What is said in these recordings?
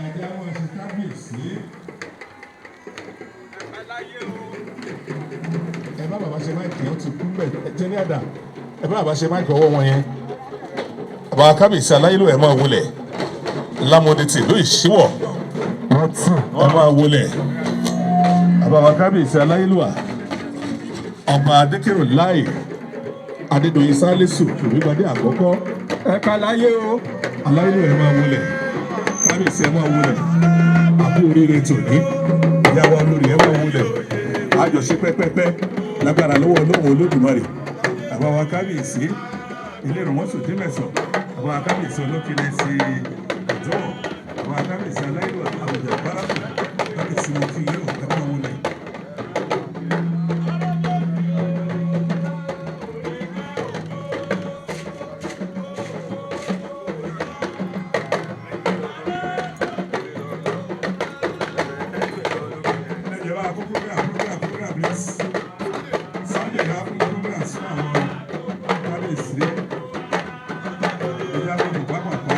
Ẹ̀jẹ̀ àwọn ẹ̀sìn kábíyèsí. Ẹ bá bàbá ṣe mic, ó ti kú bẹ́ẹ̀. Ẹ jẹ́ ní àdá. Ẹ bá bàbá ṣe mic ọwọ́ wọn yẹn. Bàbá kábíyèsí aláyélúwà, ẹ máa wọlé. Lámọdé tí ìlú Ìṣíwọ̀, ẹ máa wọlé. Bàbá kábíyèsí aláyélúwà, Ọba Adékèrò Láì Adédọ̀yìn Sálísù Òbígbadé àkọ́kọ́. Ẹ ká láyé o. Aláyélúwà, ẹ máa wọlé. Kábíyèsí, ẹ máa wọlé. Àbú oríire tòní. Ìyàwó olórí, ẹ máa wọlé. Àjọṣe pẹ́pẹ́pẹ́ lágbára lọ́wọ́ Ọlọ́run Olódùmarè. Bàbá wa kábíyèsí ilé ìrànwọ́sọ dímẹ̀sọ̀, bàbá wa kábíyèsí olókìlẹ̀ sí ọjọ́, bàbá wa kábíyèsí aláyélúwà àwùjọ bárakù, kábíyèsí, mo kí yóò, ẹ máa wọlé. Ẹ jẹ́ bá a kó program, program, program, please. Sunday ha fún program sí àwọn kábíyèsí. Ẹ jẹ́ àwọn bùbá pàpà.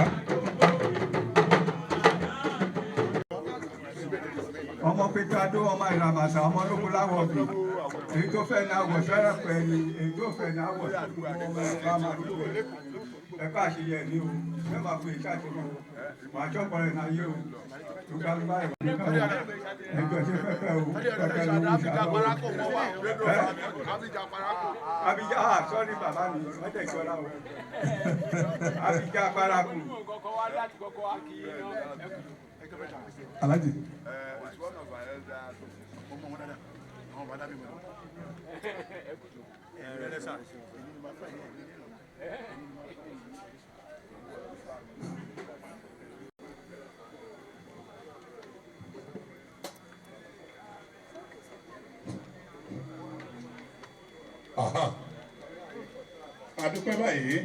Ọmọ pété adó, ọmọ ìràmàṣà, ọmọ ológun láwọ̀ ọ̀gbìn. Èyí tó fẹ́ ní àwọ̀ sẹ́rẹ̀ pẹ̀lú, èyí tó fẹ́ ní àwọ̀ sí gbogbo ọmọ ẹ̀ka máa dúró. Ẹ ká àṣeyẹ ní o, ẹ máa fi ìṣàṣeyẹ o, wàá ṣọ́pọ̀ rẹ̀ náà yé o. Lùgbàlùgbà ìwà nìkan o. Ẹjọ́ ṣe pẹ́pẹ́ o, pẹ́pẹ́ ló ń ṣàlọ́ o. Abija, ah, sorry, bàbá mi, wọ́n tẹ̀ sọ́ra o. Abija paraku. Alhaji. It's one of our elders. Ọmọ wọn dáadáa, àwọn bàdá mi mọ̀. Ẹ sà, èmi ni màá fẹ́ yẹn, èmi ni màá fẹ́ yẹn. Aha. Àdúpẹ́ báyìí.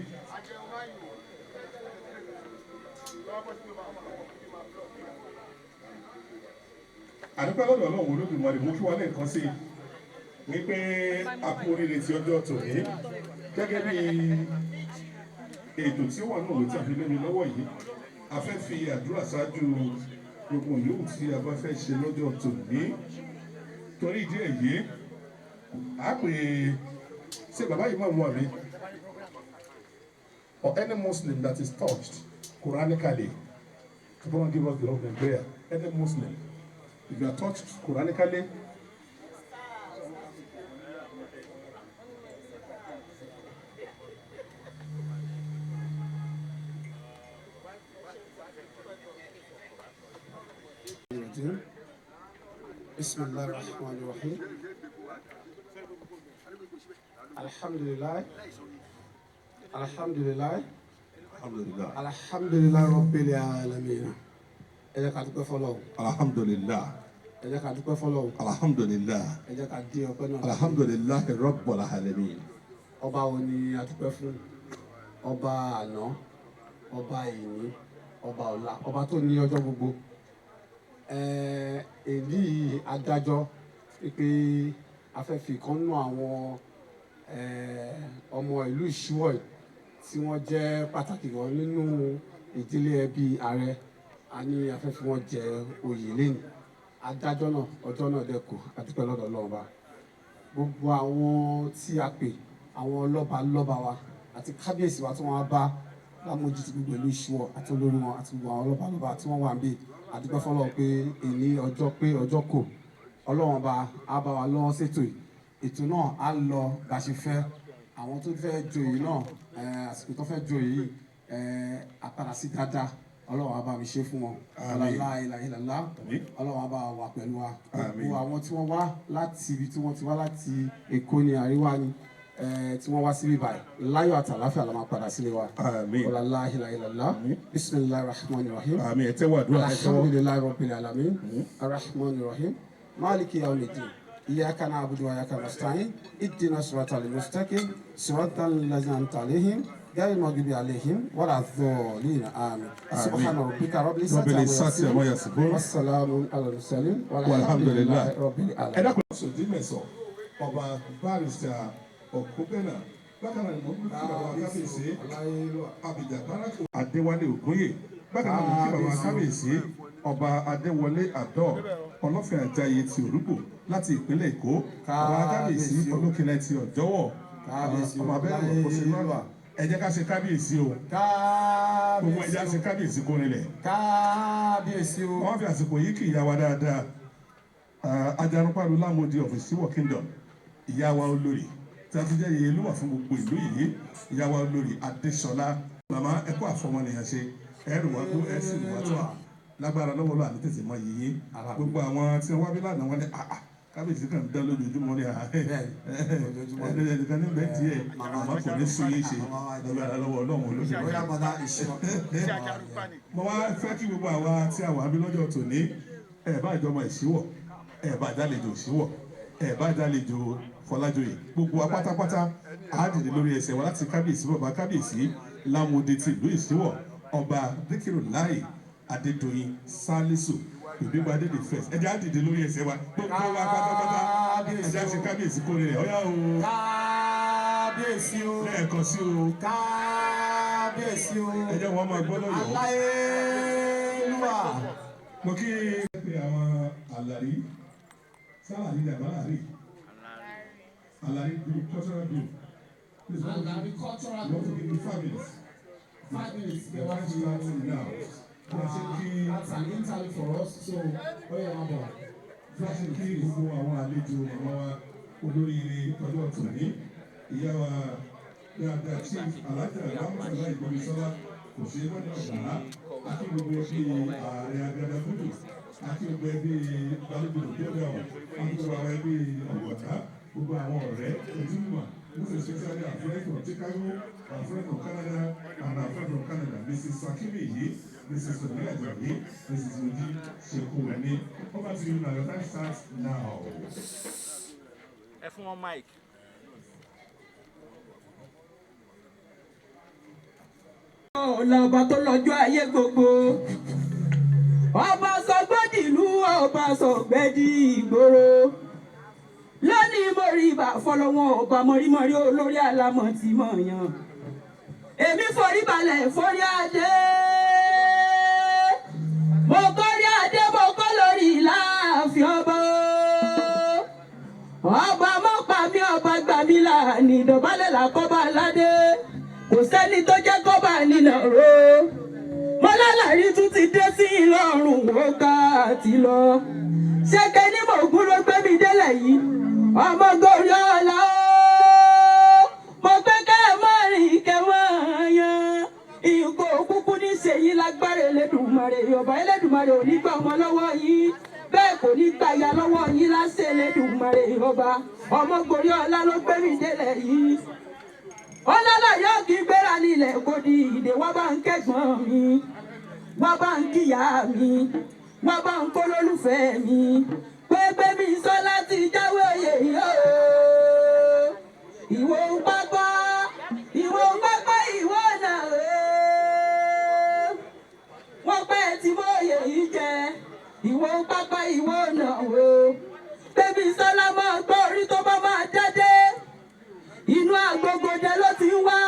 Àdúpẹ́ lọ́dọ̀ Ọlọ́run Olódùmarè. Mú kí wọ́n lè kàn sí i wípé a kú oríire ti ọjọ́ tòní. Gẹ́gẹ́ bí ètò tí ó wà ní òwe tí a fi lé mi lọ́wọ́ yìí, a fẹ́ fi àdúrà ṣáájú gbogbo yòówù tí a bá fẹ́ ṣe lọ́jọ́ tòní. Torí ìdí èyí, a pè ṣé bàbá yìí máa mú àmì or any Muslim that is touched Quranically to come and give us the opening prayer. Any Muslim, if you are touched Quranically. الرجيم. بسم الله الرحمن الرحيم. الحمد لله، الحمد لله. Alhamdulillah. الحمد لله رب العالمين. Ẹ jẹ́ ká dúpẹ́ fọ́lọ́run. Alhamdulillah. Ẹ jẹ́ ká dúpẹ́ fọ́lọ́run. Alhamdulillah. Ẹ jẹ́ ká dé ọpẹ́ náà. Alhamdulillah Rabbil alamin. Ọba wo ni a dúpẹ́ fún? Ọba àná, ọba ìní, ọba ọ̀la, ọba tó ní ọjọ́ gbogbo. Èyí adájọ́ pé a fẹ́ fi ìkan nínú àwọn ọmọ ìlú Ìṣíwọ̀ yìí tí wọ́n jẹ́ pàtàkì gan nínú ìdílé ẹbí ààrẹ, a ní a fẹ́ fi wọ́n jẹ oyè lẹ́nu. Adájọ́ náà, ọjọ́ náà dẹ̀ kù. A dúpẹ́ lọ́dọ̀ Ọlọ́run bá gbogbo àwọn tí a pè, àwọn lọ́ba lọ́ba wa àti kábíyèsí wa tí wọ́n á bá lámójútó gbogbo ìlú Ìṣíwọ̀ àti olórí wọn àti gbogbo àwọn lọ́ba lọ́ba tí wọ́n wà níbí. A dúpẹ́ fọ́lọ́run pé èní ọjọ́ pé ọjọ́ kò, Ọlọ́run ọba á bá wa lọ́wọ́ ṣètò yìí. Ètò náà á lọ bá ṣe fẹ́. Àwọn tó fẹ́ joyè náà, àsìkò tó fẹ́ joyè yìí, àpadà sí dáadáa, Ọlọ́run á bá mi ṣe fún wọn. Àmín. La ilaha illallah. Àmín. Ọlọ́run á bá wa wà pẹ̀lú wa. Àmín. Gbogbo àwọn tí wọ́n wá láti ibi tí wọ́n ti wá, láti Èkó ní àríwá ni, tí wọ́n wá síbí báyìí, láyọ̀ àtàláfíà la máa padà sílé wa. Àmín. La ilaha illallah. Àmín. Bismillahir rahmanir rahim. Àmín. Ẹ tẹ́wọ́ àdúrà, ẹ tẹ́wọ́. الحمد لله رب العالمين الرحمن الرحيم مالك يوم الدين إياك نعبد وإياك نستعين اهدنا الصراط المستقيم صراط الذين أنعمت عليهم غير المغضوب عليهم ولا الضالين آمين. سبحان ربك رب رب العزة عما يصفون. والسلام على المرسلين والحمد والحمد لله. لله رب Ẹ العالمين. dákun, sòdímẹ̀sọ̀ Ọba Barrister Ọ̀kúbẹ̀nà. Bákan náà ni mo ń kí bàbá kábíyèsí Abidjan Barako Adéwálé Ògúnyè. Bákan náà mo kí bàbá kábíyèsí. Ọba Adéwọlé Àdọ́ Ọlọ́fin Àjàyè ti Òrùgbò láti ìpínlẹ̀ Èkó, ọba kábíyèsí Olókìnlẹ̀ ti Ọ̀jọ́wọ̀, ọmọ abẹ́rẹ́ òṣèlú. Ẹ jẹ́ ká ṣe kábíyèsí o, gbogbo ẹ jẹ́ ká ṣe kábíyèsí kó rinlẹ̀. Kábíyèsí o. Wọ́n fi àsìkò yìí kí ìyá wa dáadáa, Ajarupalu Lámòdì of Ìṣíwọ̀ Kingdom, ìyá wa olórí tí a ti jẹ́ iye olúwa fún gbogbo ìlú yìí, ìyá wa olórí Adéṣọlá. Màmá, ẹ kó àfọmọnìyàn ṣe, ẹrù wá gbó, ẹ sì wá tó à lágbára lọ́wọ́ lọ́wọ́ àní tètè mọ yìí. Gbogbo àwọn tí wọ́n wá bí lánàá, wọn ní àà, kábíyèsí kan dán lójoojúmọ́ ní àárẹ̀ ẹnìkan níbẹ̀ díẹ̀. Màmá, kò ní sún yín ṣe lágbára lọ́wọ́ Ọlọ́run olóṣèlú. Mo wá fẹ́ kí gbogbo àwa tí a wà bí lọ́jọ́ tòní, ẹ̀ bá ìjọba Ìṣíwọ̀, ẹ̀ bá jálejò Ìṣíwọ̀, ẹ̀ bá jálejò Fọlájòyè, gbogbo wa pátápátá á dìde lórí ẹsẹ̀ wa láti kábíyèsí, bàbá kábíyèsí Lámòdé ti ìlú Ìṣíwọ̀, Ọba Díkìrù Láì Adédọ̀yìn Sálísù Ìgbégbadé the First. Ẹ jẹ́ á dìde lórí ẹsẹ̀ wa, gbogbo wa pátápátá, ẹ jẹ́ á ṣe kábíyèsí kórè rẹ̀. Ọ̀yá o. Kábíyèsí o. Lẹ́ẹ̀kan sí o. Kábíyèsí o. Ẹ jẹ́ wọn máa gbọ́ lọ́yọ̀ọ́. Aláyélúwà. Mo kí pé àwọn Àlàrí sálàrí ní àbálàrí Àlàrí group, cultural group. Please, Àlàrí cultural you want to give me 5 minutes. 5 minutes. The time starts now. Bí a ṣe kí That's an interview for us, so ó yẹ wọn bọ̀. Bí a ṣe kí gbogbo àwọn àlejò, màmá wa olóríire ọjọ́ tòní, ìyá wa dáadáa, Chief Alhaja Ramọsọlá Ìgbọmísọlá, kò ṣe é mọ́ni ọ̀gbàrá, àti gbogbo ẹbí ààrẹ Agadagudu, àti gbogbo ẹbí Balógun Òkèdàwọ̀, àti gbogbo àwọn ẹbí Ọ̀gbọ̀nà, gbogbo àwọn ọ̀rẹ́, ojúmọ̀, most especially our friend from Chicago, our friend from Canada and our friend from Canada, Mrs. Sakimiyi, Mrs. Omi Ajayi, Mrs. Oji Sekunni. Over to you now. Your time starts now. Ẹ fún wọn mic. Ọlọ́ba tó lọ́jọ́ ayé gbogbo, ọba sọgbẹ́dì ìlú, ọba sọgbẹ́dì ìgboro. Lónìí mo rí ibà fọlọ́wọ́n ọba mọ̀rímọ̀rí olórí alámọ̀ tí mọ̀ yàn. Èmi forí balẹ̀ forí adé, mo kórí adé, mo kó lórí láàfin ọba. Ọba mọ́pa mi, ọba gbà mí là ní ìdọ̀bálẹ̀ làkọ́bà aládé, kò sẹ́ni tó jẹ́ kọ́bà nínà ro. Mọ́lálàrí tún ti dé sí Ìlọrun, ó ká àti lọ. Ṣé ní mògún ló gbé mi délẹ̀ yìí, ọmọ gorí ọ̀la ó. Mo pé ká ẹ mọ́ rìn kẹ́ wọ́n yan ìgò kúkú ní ṣèyí lágbára Elédùmarè. Ọba Elédùmarè ò ní gbà ọmọ lọ́wọ́ yín, bẹ́ẹ̀ kò ní gbà ya lọ́wọ́ yín láṣẹ Elédùmarè ọba. Ọmọ gorí ọ̀la ló gbé mi délẹ̀ yìí. Ọlọ́lá yóò kí gbéra nílẹ̀ kó di ìdè, wá bá ń kẹ́gbọ́n mi, wá bá ń kíyà mi, wá bá ń kó lólùfẹ́ mi pépé mi sọ láti jáwé oyè yìí o. Ìwọ ń pápá, ìwọ ń pápá, ìwọ náà o. Wọ́n pẹ́ tí mo yè yìí jẹ, ìwọ ń pápá, ìwọ náà o. Bébí sọlá máa gbọ́, orí tó bá máa jáde inú agbógodẹ ló ti ń wá,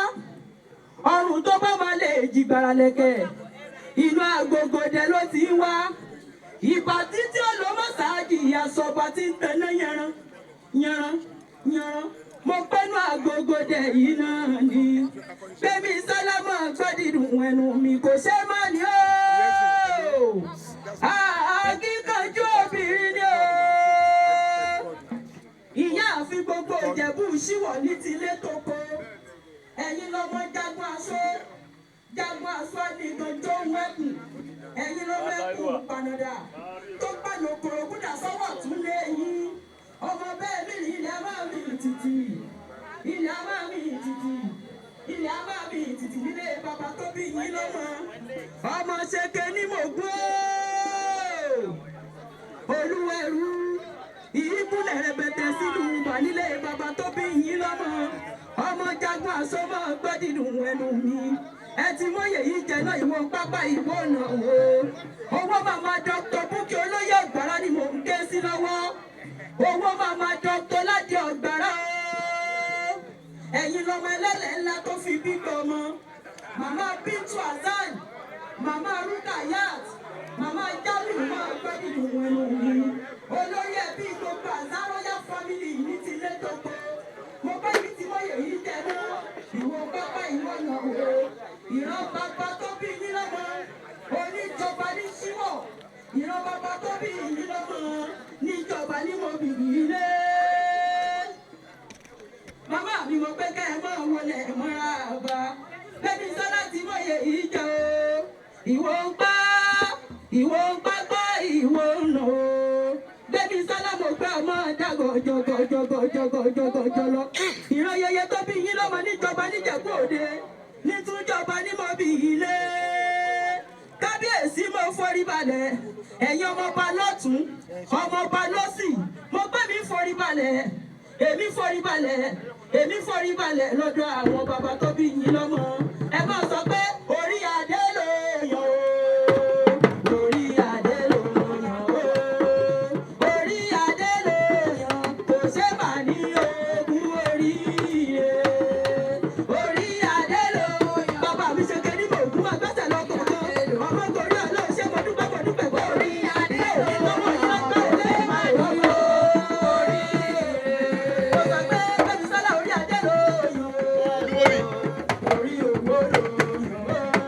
ọrùn tó bá máa lè jìgbàrà lẹ̀kẹ̀ inú agbógodẹ ló ti ń wá, ìbà títí olómọ̀sáàjì ìyàsọ̀bà tí ń tẹná yanran yanran yanran. Mo pẹ́nu agbógodẹ yìí náà ni bébí sálámà gbọ́dìdùn ẹnu mi kò ṣe má ní o. Akíkanjú obìnrin ni o, ìyá àfi gbogbo Ìjẹ̀bú ṣíwọ̀ ní tilé tóko. Ẹ̀yin lọ́mọ jagun aṣọ, jagun aṣọ nìkan tó ń wẹ́kùn. Ẹ̀yin lọ́mọ ẹkùn panadà tó pàlọ́ kòròkúdà sọ́wọ́ tún lé yín. Ọmọ bẹ́ẹ̀ mi rí ilẹ̀ máa mi tìtì, ilẹ̀ máa mi tìtì, ilẹ̀ máa mi tìtì nílé bàbá tó bí yín lọ́mọ. Ọmọ ṣeke ní mògún olúwẹ̀rú ìyíkúlẹ̀ rẹpẹtẹ sílùú bà nílé bàbá tó bí yín lọ́mọ. Ọmọ jagun àsomọ́ gbọ́dìdùn ẹnu mi, ẹ ti mọ̀yẹ̀ yìí jẹ náà. Ìwọ pápá, ìwọ ọ̀nà o. Owó màmá Dr. Bukky Olóyè Ọ̀gbàrá ni mò ń ké sí lọ́wọ́. Owó màmá Dr. Ládì Ọ̀gbàrá o. Ẹ̀yin lọ́mọ ẹlẹ́lẹ̀ ńlá tó fi bí gbọmọ, màmá Bintu Hasan, màmá Rukayat, màmá Jamiu. dídùn máa gbọ́ dídùn ẹnu mi. Olórí ẹbí gbogbo Àzá royal family ní tilé tóko. Mo bá ibi tí mo yè yí jẹ mọ́. Ìwọ pápá ìwọ nà o. Ìran bàbá tó bí yín lọ́mọ. Oníjọba ní Ṣíwọ̀. Ìran bàbá tó bí yín lọ́mọ. Níjọba ní mo bì í lé. Màmá mi mo pé kẹ́ ẹ máa wọlé mọ́ra bá. Bẹ́ẹ̀ni sọ́lá ti mọ̀yẹ ìjọ o. Ìwọ ń pa, ìwọ ń pápá, ìwọ ń nà o. Bẹ́ẹ̀ni sọ́lá mo gbé ọmọ dàgọ̀ jọgọ̀ jọgọ̀ jọgọ̀ jọgọ̀ jọlọ. Ìran yẹyẹ tó bí yín lọ́mọ níjọba níjẹ̀bú òde. Nítúnjọba ní mo bì í lé. Kábíyèsí mo forí balẹ̀. Ẹ̀yin ọmọọba lọ́tún, ọmọọba lọ́sì. Mo gbé mi forí balẹ̀, èmi forí balẹ̀, èmi forí balẹ̀ lọ́dọ̀ àwọn bàbá tó bí yín lọ́mọ. Ẹ máa sọ pé orí adé ló yàn o, orí adé ló yàn o, orí adé ló yàn, kò ṣe mà ní ogún oríire. Orí adé ló yàn. Bàbá mi ṣe kẹ́ni mò ń gún agbẹ́sẹ̀ lọ́kọ̀ọ̀kan. Ọmọ torí Ọlọ́run ṣé mo dúpẹ́, mo dúpẹ́ pé orí adé ló yàn. Ọmọ yìí lọ́gbẹ́ ilé máa lọ yọ. Mo sọ pé Gbémisọ́lá orí adé ló yàn. Orí owó ló yàn.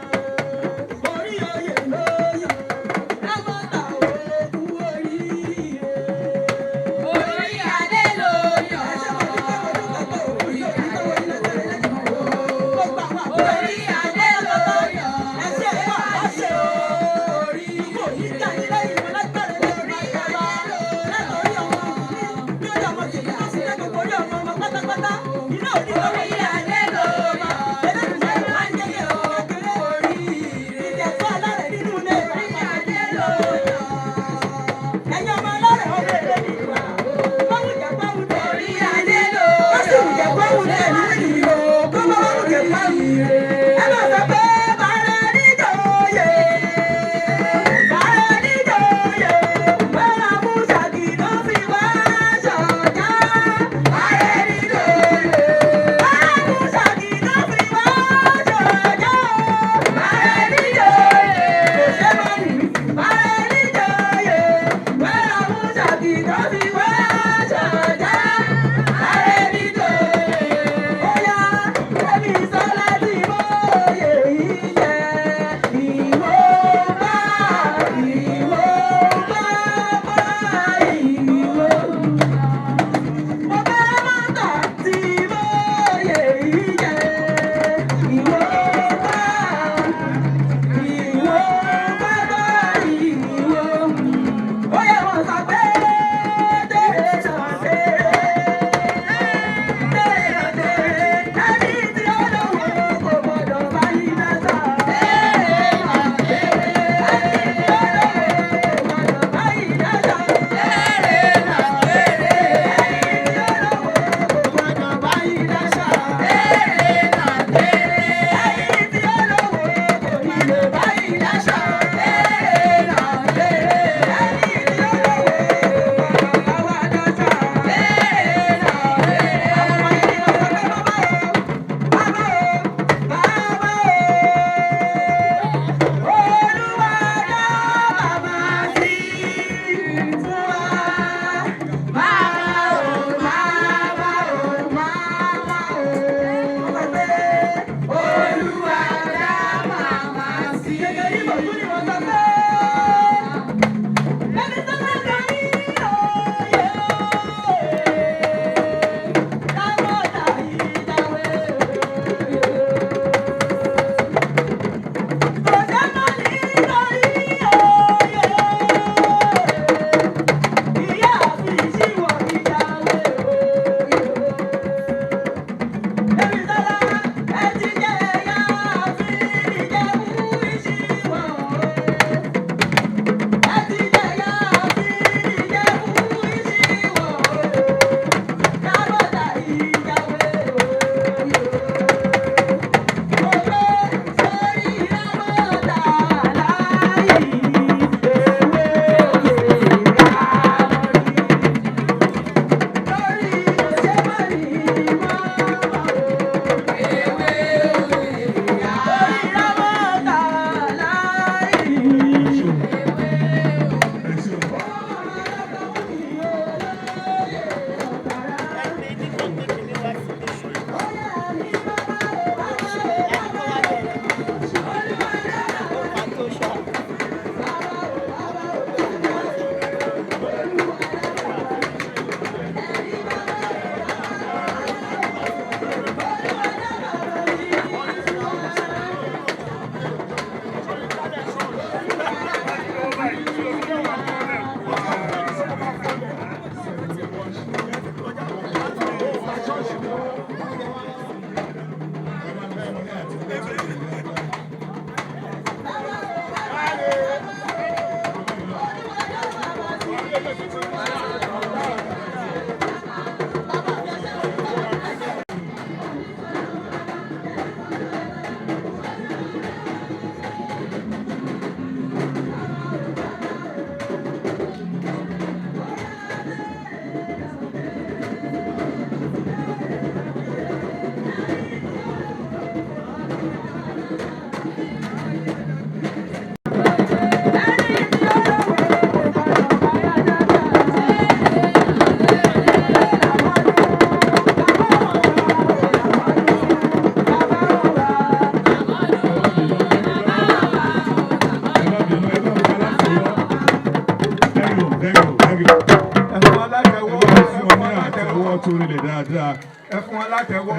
Ẹ fún wọn látẹ̀wọ́. Ẹ Ẹ fún fún wọn wọn ní látẹ̀wọ́. àtẹ́wọ́ tó rinlẹ̀ dáadáa. Ẹ fún wọn látẹ̀wọ́.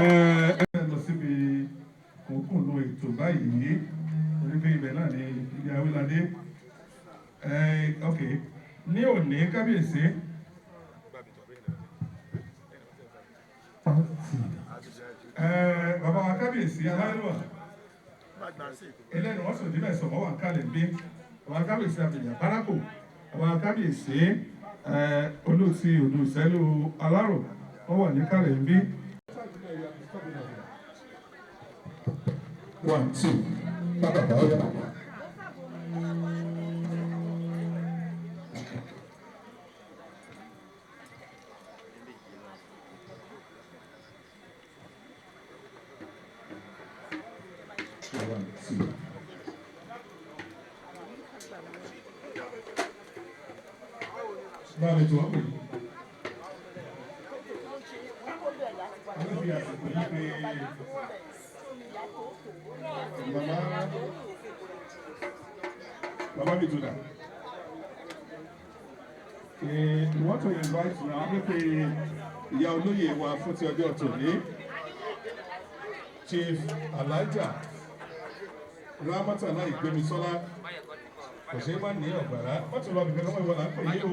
Ẹ lọ síbi kòkòrò ètò báyìí orí pé ibẹ̀ náà ni ibi awíládé. Ok, ní òní kábíyèsí. Bàbá wa kábíyèsí aláìlúwà ẹlẹ́nu wọ́n sọ̀rọ̀ níbẹ̀ sọ̀rọ̀ wà kálẹ̀ bí bàbá kábíyèsí àbẹ̀yà bárákò, bàbá kábíyèsí olóòtú olùsẹ́lú alárò wọ́n wà ní kálẹ̀ bí. One, two, bàbá bàbá ọ̀yà. One, two. Báwo ni tí wọ́n pè é? Àwọn fi àsìkò yìí pé màmá bàbá mi tún dà. We want to invite now pé ìyá olóyè wa fún ti ọjọ́ tòní, Chief Alhaja Ramọ́tàlá Ìgbémisọ́lá kò ṣeé má ní ọ̀gbàrá. Wọ́n ti lọ bìkan lọ́wọ́, ìwọ là ń pè yí o,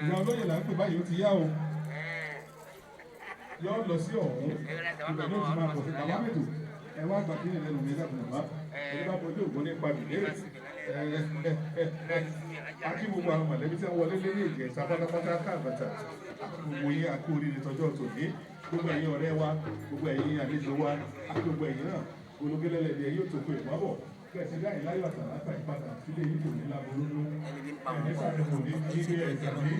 ìyá olóyè là ń pè báyìí, ó ti yá o, yọ lọ sí ọ̀hún, ibẹ̀ ní oṣù máa pọ̀ sí bàbá mẹ́tò. Ẹ wá gbà kí ẹlẹ́nu mi láti bàbá ẹni bá bọjú ògùn nípa bìlérè. Akí gbogbo àwọn mọ̀lẹ́bí tí wọ́n wọlé lórí èdè ẹ̀sà pátápátá káàbàtà, akí gbogbo yín, akú oríire tọjọ́ tòní. Gbogbo ẹ̀yin ọ̀rẹ́ wa, gbogbo ẹ̀yin àlejò wa, akí gbogbo ẹ̀yin náà. Ológélẹ́lẹ̀ ni ẹ yóò tó kó ìpábọ̀ bẹ́ẹ̀ ti dáhìn láyọ̀ àtàlátà ìpadà sílé yìí kò ní láboró nú ẹ̀ní sàmì, kò ní jí pé ẹ̀ sàmì,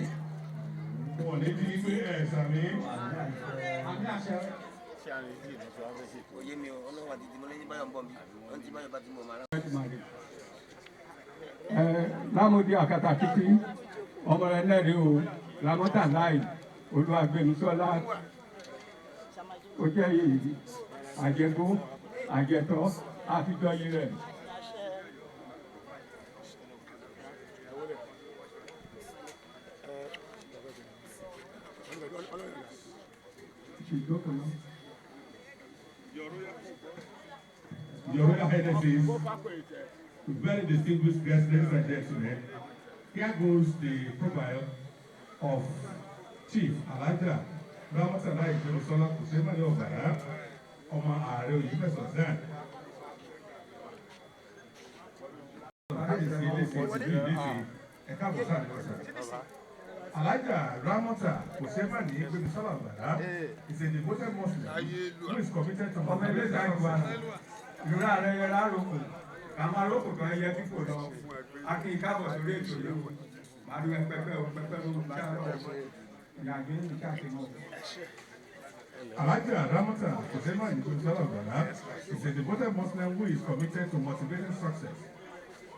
wọn ní jí pé ẹ̀ sàmì. Òye mi o, ọlọ́wà dídí mo lẹ́yìn báyọ̀ ń bọ̀ mi wọ́n ti báyọ̀ bá ti mọ̀ màrá. Ẹ Lámúdí Àkàtàkìtì ọmọ rẹ lẹ́rìí o, Lámọ́tàláì Olúwàgbémisọ́lá, ó jẹ́ yìí àjẹgbó àjẹtọ́ àfijọ́ yìí rẹ̀. Ìjókòó náà. Your Royal Highnesses, very distinguished guests, ladies and gentlemen, here goes the profile of Chief Alhaja Ramọ́tàlá Ìgbémisọ́lá Kòsẹ́mọ́lẹ̀ Ọ̀gbàrá, ọmọ ààrẹ Oyèfẹ̀sọ̀ Zan. Kábíyèsí Iléṣe tìlú Iléṣe, ẹ̀ka àbọ̀sà àdìbọ̀sà. Alhaja Ramota Kòsẹ́mọ́lẹ̀ Ìgbémisọ́lá Ọ̀gbàrá is a devoted Muslim who is committed to Ọmọ ilé ìta ìwà ìrora rẹ yẹra àròkù àwọn àròkù kan yẹ kí kò lọ akin káàbọ̀ sórí ètò yìí o, màá dúró pẹpẹ o pẹpẹ o ṣáà ìyàgbé ní ṣàṣemọ. Alhaja Ramota Kosema Ìgbémisọ́lá Ọ̀gbàrá is a devoted Muslim who is committed to motivating success.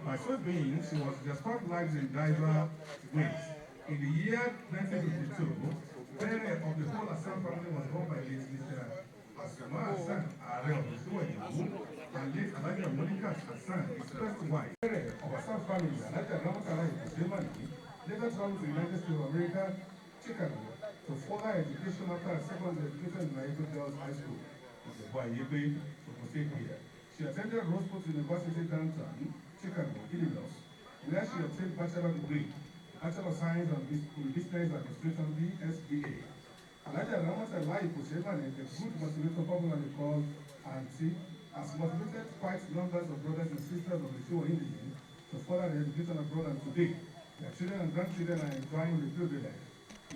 By so doing, she was transformed lives in diverse ways. In the year 1952, parent of the whole Hassan family was born by late Mr. Asuma Hassan, Ààrẹ of Ìṣúwà Ìlú, and late Alhaja Monica Hassan, his first wife. Parent of Hassan family, Alhaja Ramota Kosema, later traveled to the United States of America, Chicago, to further education after her secondary education in Nairobi Girls High School, Ìjẹ̀bú Ayégbe, Ogun State here. She attended Rosewood University downtown, Chicago, Illinois, where she obtained bachelor degree, Bachelor of Science and in Business Administration, BSBA. Alhaja Ramota Lai Kosema, a good motivator popularly called Auntie, has motivated quite numbers of brothers and sisters of the Showa Indian to further their education abroad, and today, their children and grandchildren are enjoying the privilege.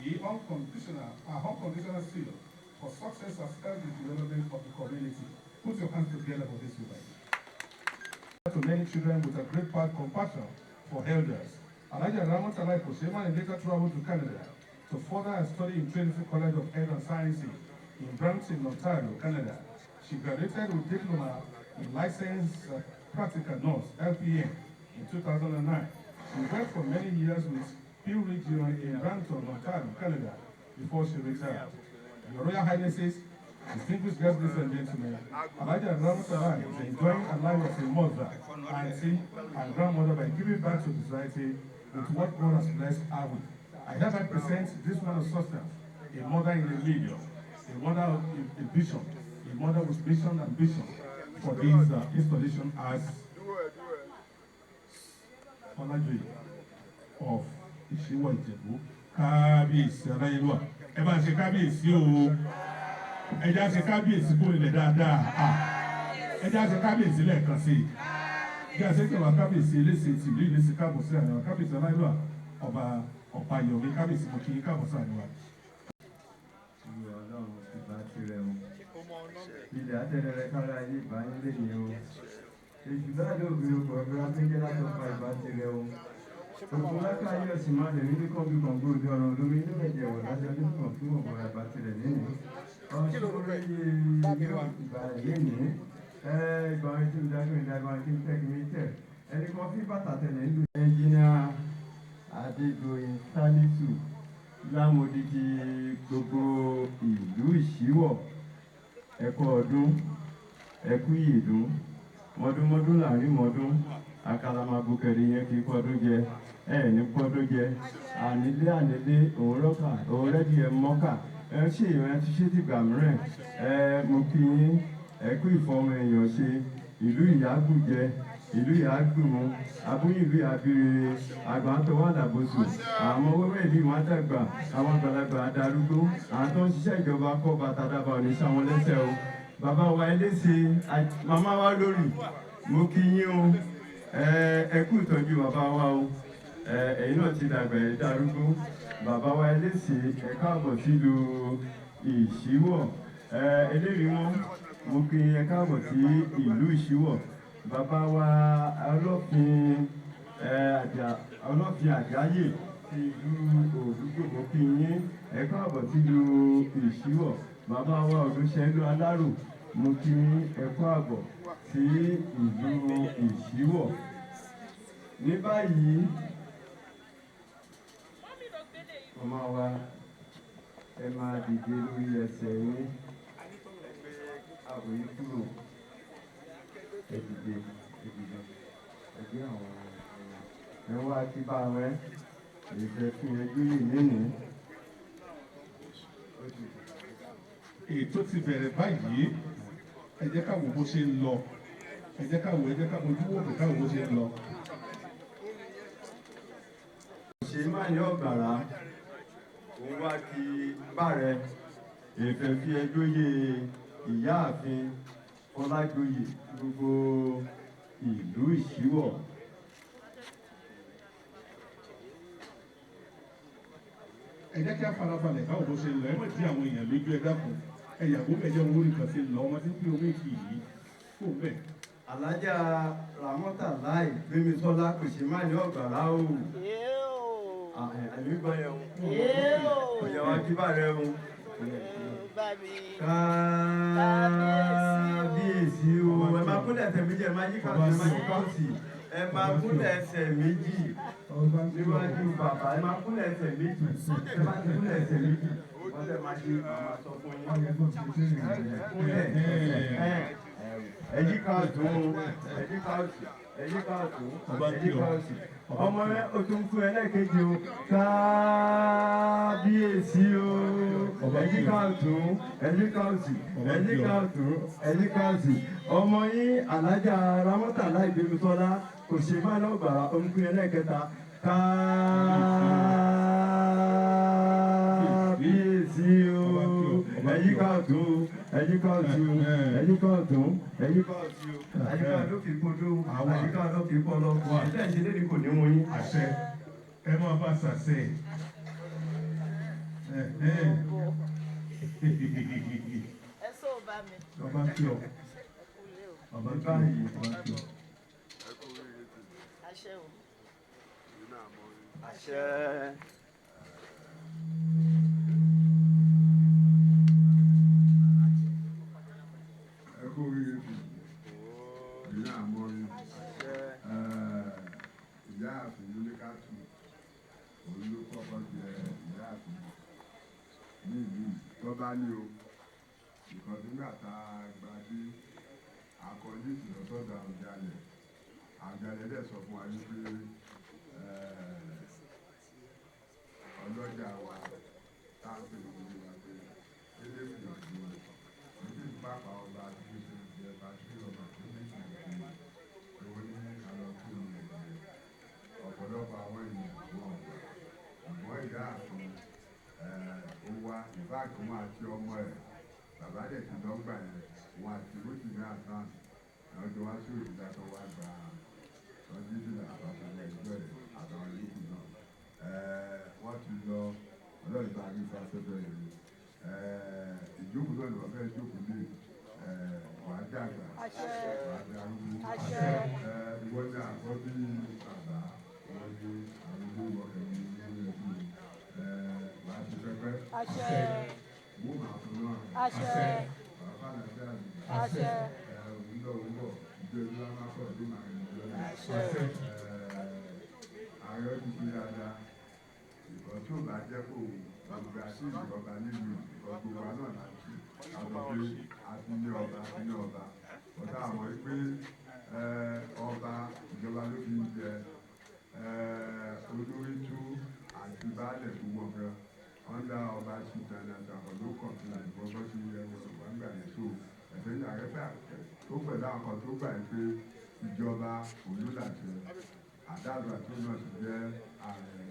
Her unconditional zeal for success has helped the development of the community. Put your hands together for this woman. To many children with a great part compassion for elders. Alhaja Ramota Kosema later traveled to Canada to further her study in Trinity College of Health and Sciences in Brampton, Ontario, Canada. She graduated with diploma in licensed practical nurse, LPN, in 2009. She worked for many years with Peel Region in Brampton, Ontario, Canada, before she retired. Your Royal Highnesses, distinguished guests, ladies and gentlemen, Alhaja Ramota is enjoying a life as a mother, auntie, and grandmother by giving back to society with what God has blessed her with. I hereby present this man of substance, a mother in a million, a mother of a vision, a mother with mission and vision for this installation as Fọlájòyè of Ìṣíwọ̀ Ìjẹ̀bú. Kábíyèsí aláyélúwà, ẹ bá ṣe kábíyèsí o, ẹ já ṣe kábíyèsí kó ilẹ̀ dáadáa, ẹ já ṣe kábíyèsí lẹ́ẹ̀kan sí i. Bí a ṣe ń kẹwàá kábíyèsí eléṣe ti ìlú ìlẹ́sì káàbọ̀ sí àríwá, kábíyèsí aláyélúwà ọba Ọ̀páyọ̀mí, kábíyèsí mo kí yín káàbọ̀ sí àríwá. Ìwé Ọlọ́run ìbá tirẹ̀ o. Ilẹ̀ àtẹ̀rẹ̀rẹ̀ kára ayé ìbá yín lè ní o. Èṣù láàdé òbí okò ẹgbẹ́ akéjẹ́ látọ̀pá ìbá tirẹ̀ o. Ògùn lákà ayé ọ̀sìn máa lè rí ní kọ́ńbí kọ̀ǹgbò òde ọ̀run lómi inú ẹ̀jẹ̀ wọ̀ lájọ́ ní kàn fún ọ̀gbọ̀n ìbá tirẹ̀ lénìí. Ọ̀ṣun orí ìbá lénìí. Ìgbà orin tí mo dájú ìdájọ́ orin tí mo tẹ̀ kí mi tẹ̀. Ẹnì kan fi bàtà tẹ̀lé ń lu. Ẹnjìnìà Adédoyin Sálísù lámòdìdí gbogbo ìlú Ìṣíwọ̀, ẹ̀kọ́ ọdún, ẹ̀kú ìyèdún, mọdúnmọdún láàrin mọdún, àkàlàmàgbò kẹ̀lé yẹn kì í kọ́dún jẹ, ẹ̀ ní kọ́dún jẹ, ànílé ànílé òun rọ́kà, òun rẹ́dí ẹ̀ mọ́kà, ẹ ṣe ìrìn àti ṣé tìgbà mìíràn, ẹ mo kí yín, ẹ̀kú ìfọmọ èèyàn ṣe, ìlú ìyágùjẹ, ìlú ìyágbùmù, abúyìn ìlú ìyábírere, àgbà ń tọwọ́ àdàbòsù, àwọn wẹ́wẹ́ ìlú ìwọ̀n àdàgbà, àwọn àgbàlagbà adarúgbó, àwọn tó ń ṣiṣẹ́ ìjọba kọ́ bàtà dábàá òní sáwọn lẹ́sẹ̀ o. Bàbá wa elése, màmá wa lórí, mo kí yín o, ẹ kú ìtọ́jú bàbá wa o, ẹ̀yin náà ti dàgbà ẹ̀ darúgbó, bàbá wa elése, ẹ káàbọ̀ sílùú Ìṣíwọ̀, eléyìí wọn, mo kí ẹ káàbọ̀ sí ìlú Ìṣíwọ̀. Bàbá wa Ọlọ́fin Ọlọ́fin Àgáyé ti ìlú Òdúgbò, mo kí yín, ẹ káàbọ̀ sílùú Ìṣíwọ̀. Bàbá wa Olúṣẹ́lú Alárò, mo kí yín, ẹ káàbọ̀ sí ìlú Ìṣíwọ̀. Ní báyìí, màmá wa, ẹ máa dìde lórí ẹsẹ̀ yín, ẹ gbé àbò yín kúrò. Ẹ dìde, ẹ dìde, ẹ gbé àwọn ẹ wá kí bá wọn ìfẹ́ fún ẹgbẹ́ yìí lénìí. Ètò ti bẹ̀rẹ̀ báyìí, ẹ jẹ́ ká wò bó ṣe ń lọ, ẹ jẹ́ ká wò, ẹ jẹ́ ká bójú wò ká wò bó ṣe ń lọ. Ṣé máa ní ọ̀gbàrá òun wá kí bá rẹ ìfẹ́ fi ẹjọ́ yé ìyáàfin Fọlájòyè gbogbo ìlú Ìṣíwọ̀. Ẹ jẹ́ kí a farabalẹ̀ káwọn bó ṣe ń lọ, ẹ má di àwọn èèyàn lójú, ẹ dákun, ẹ yàgò bẹ́ẹ̀ jẹ́ owó nìkan ṣe ń lọ, ọmọ tí ń pín omi kì í kó bẹ́ẹ̀. Alájà Ramọ́tà láì Gbémisọ́lá kò ṣe má ní ọ̀gbàrá o. Àmì gbọ́ yẹn o. Ọ̀yà wa kí bá rẹ o. Kábíyèsí o, ẹ máa kúnlẹ̀ ẹsẹ̀ méjì, ẹ máa yí káòsì, ẹ máa yí káòsì, ẹ máa kúnlẹ̀ ẹsẹ̀ méjì níwájú bàbá, ẹ máa kúnlẹ̀ ẹsẹ̀ méjì, ẹ máa ti kúnlẹ̀ ẹsẹ̀ méjì, wọ́n tẹ̀ máa ṣe màmá sọ fún yín. Kúnlẹ̀ ẹ yí káòsì o, ẹ yí káòsì, ẹ yí káòsì, ẹ yí káòsì. Ọmọ rẹ o tún fún ẹ lẹ́ẹ̀kejì o, kábíyèsí o, ẹ yí káòsì, ẹ yí káòsì, ẹ yí káòsì, ẹ yí káòsì. Ọmọ yín Alájà Ramọ́tà láì Gbémisọ́lá kò ṣe má lọ́gbàrá, ó ń fún ẹ lẹ́ẹ̀kẹta, kábíyèsí o, ẹ yí káòsì, ẹ yí káòsì, ẹ yí káòsì, ẹ yí káòsì o, àyíká ló kì í kojú, àyíká ló kì í kọlọ, ìtẹ́ ìṣẹ̀lẹ̀ ni kò ní wọ́n yín. Àṣẹ, ẹ máa bá ṣàṣẹ. Ẹ sọ bá mi. Bàbá ń kí ọ. Bàbá ń kí ọ. Bàbá ń kí ọ. Àṣẹ o. Àṣẹ. Ẹ kú oríire tì ìyá àmọ́rin ìyáàfin lóníkàtù, òun ló kọ́kọ́ jẹ ìyáàfin ní ìlú tó bá ní o. Ìkan nígbà tá a gba dé akọni ìlọsọdọ Àwùjalẹ̀, Àwùjalẹ̀ dẹ̀ sọ fún wa wípé ọlọ́lá. Ìyáàfin ó wá ìbáàkì wọn àti ọmọ ẹ̀ bàbá dẹ̀ ti lọ́gbà yẹn wọn àti Rótìmí Hasan lọ́jọ́ wá sí òjìlá tó wá gba lọ́jọ́ ìdílé àbáṣọlẹ̀ ẹgbẹ́ rẹ̀ àtàwọn yòókù náà wọ́n ti lọ ọlọ́run bá rí fásitì rẹ̀ ìjókòó náà ni wọ́n fẹ́ jókòó lé wàá dàgbà wàá darúgbó ìwọ ní àkọ́bí bàbá wọn ní arúgbó ọkẹ́ ní ilé ẹbí wàá ti pẹ́pẹ́ wọ́n máa fún náà wàá bá nàìjíríà nìgbà òun lọ òun bọ̀ ìjọ ìlú wa máa pọ̀ ìlú màá rìn lọ náà ààrẹ ti fi dáadáa ìkọ́ tó bá jẹ́ kó gbogbo àti ìjọba nílùú ìkọ́ gbogbo wa náà láti àwọn pé a ti ní ọba a ti ní ọba ọ̀tá àwọn pé ọba ìjọba ló fi ń jẹ olórí tú àti baálẹ̀ gbogbo ọ̀gá ọ̀ndà ọba sí dandan ló kọ̀ sí ìbọn bọ́ sí ẹwọ ìwà ńgbà yẹn tó ẹ̀fẹ́ ní ààrẹ gbà tó pẹ̀lú àwọn kan tó gbà yẹn pé ìjọba olólàṣẹ àdáàlú àti òun náà ti jẹ́ ààrẹ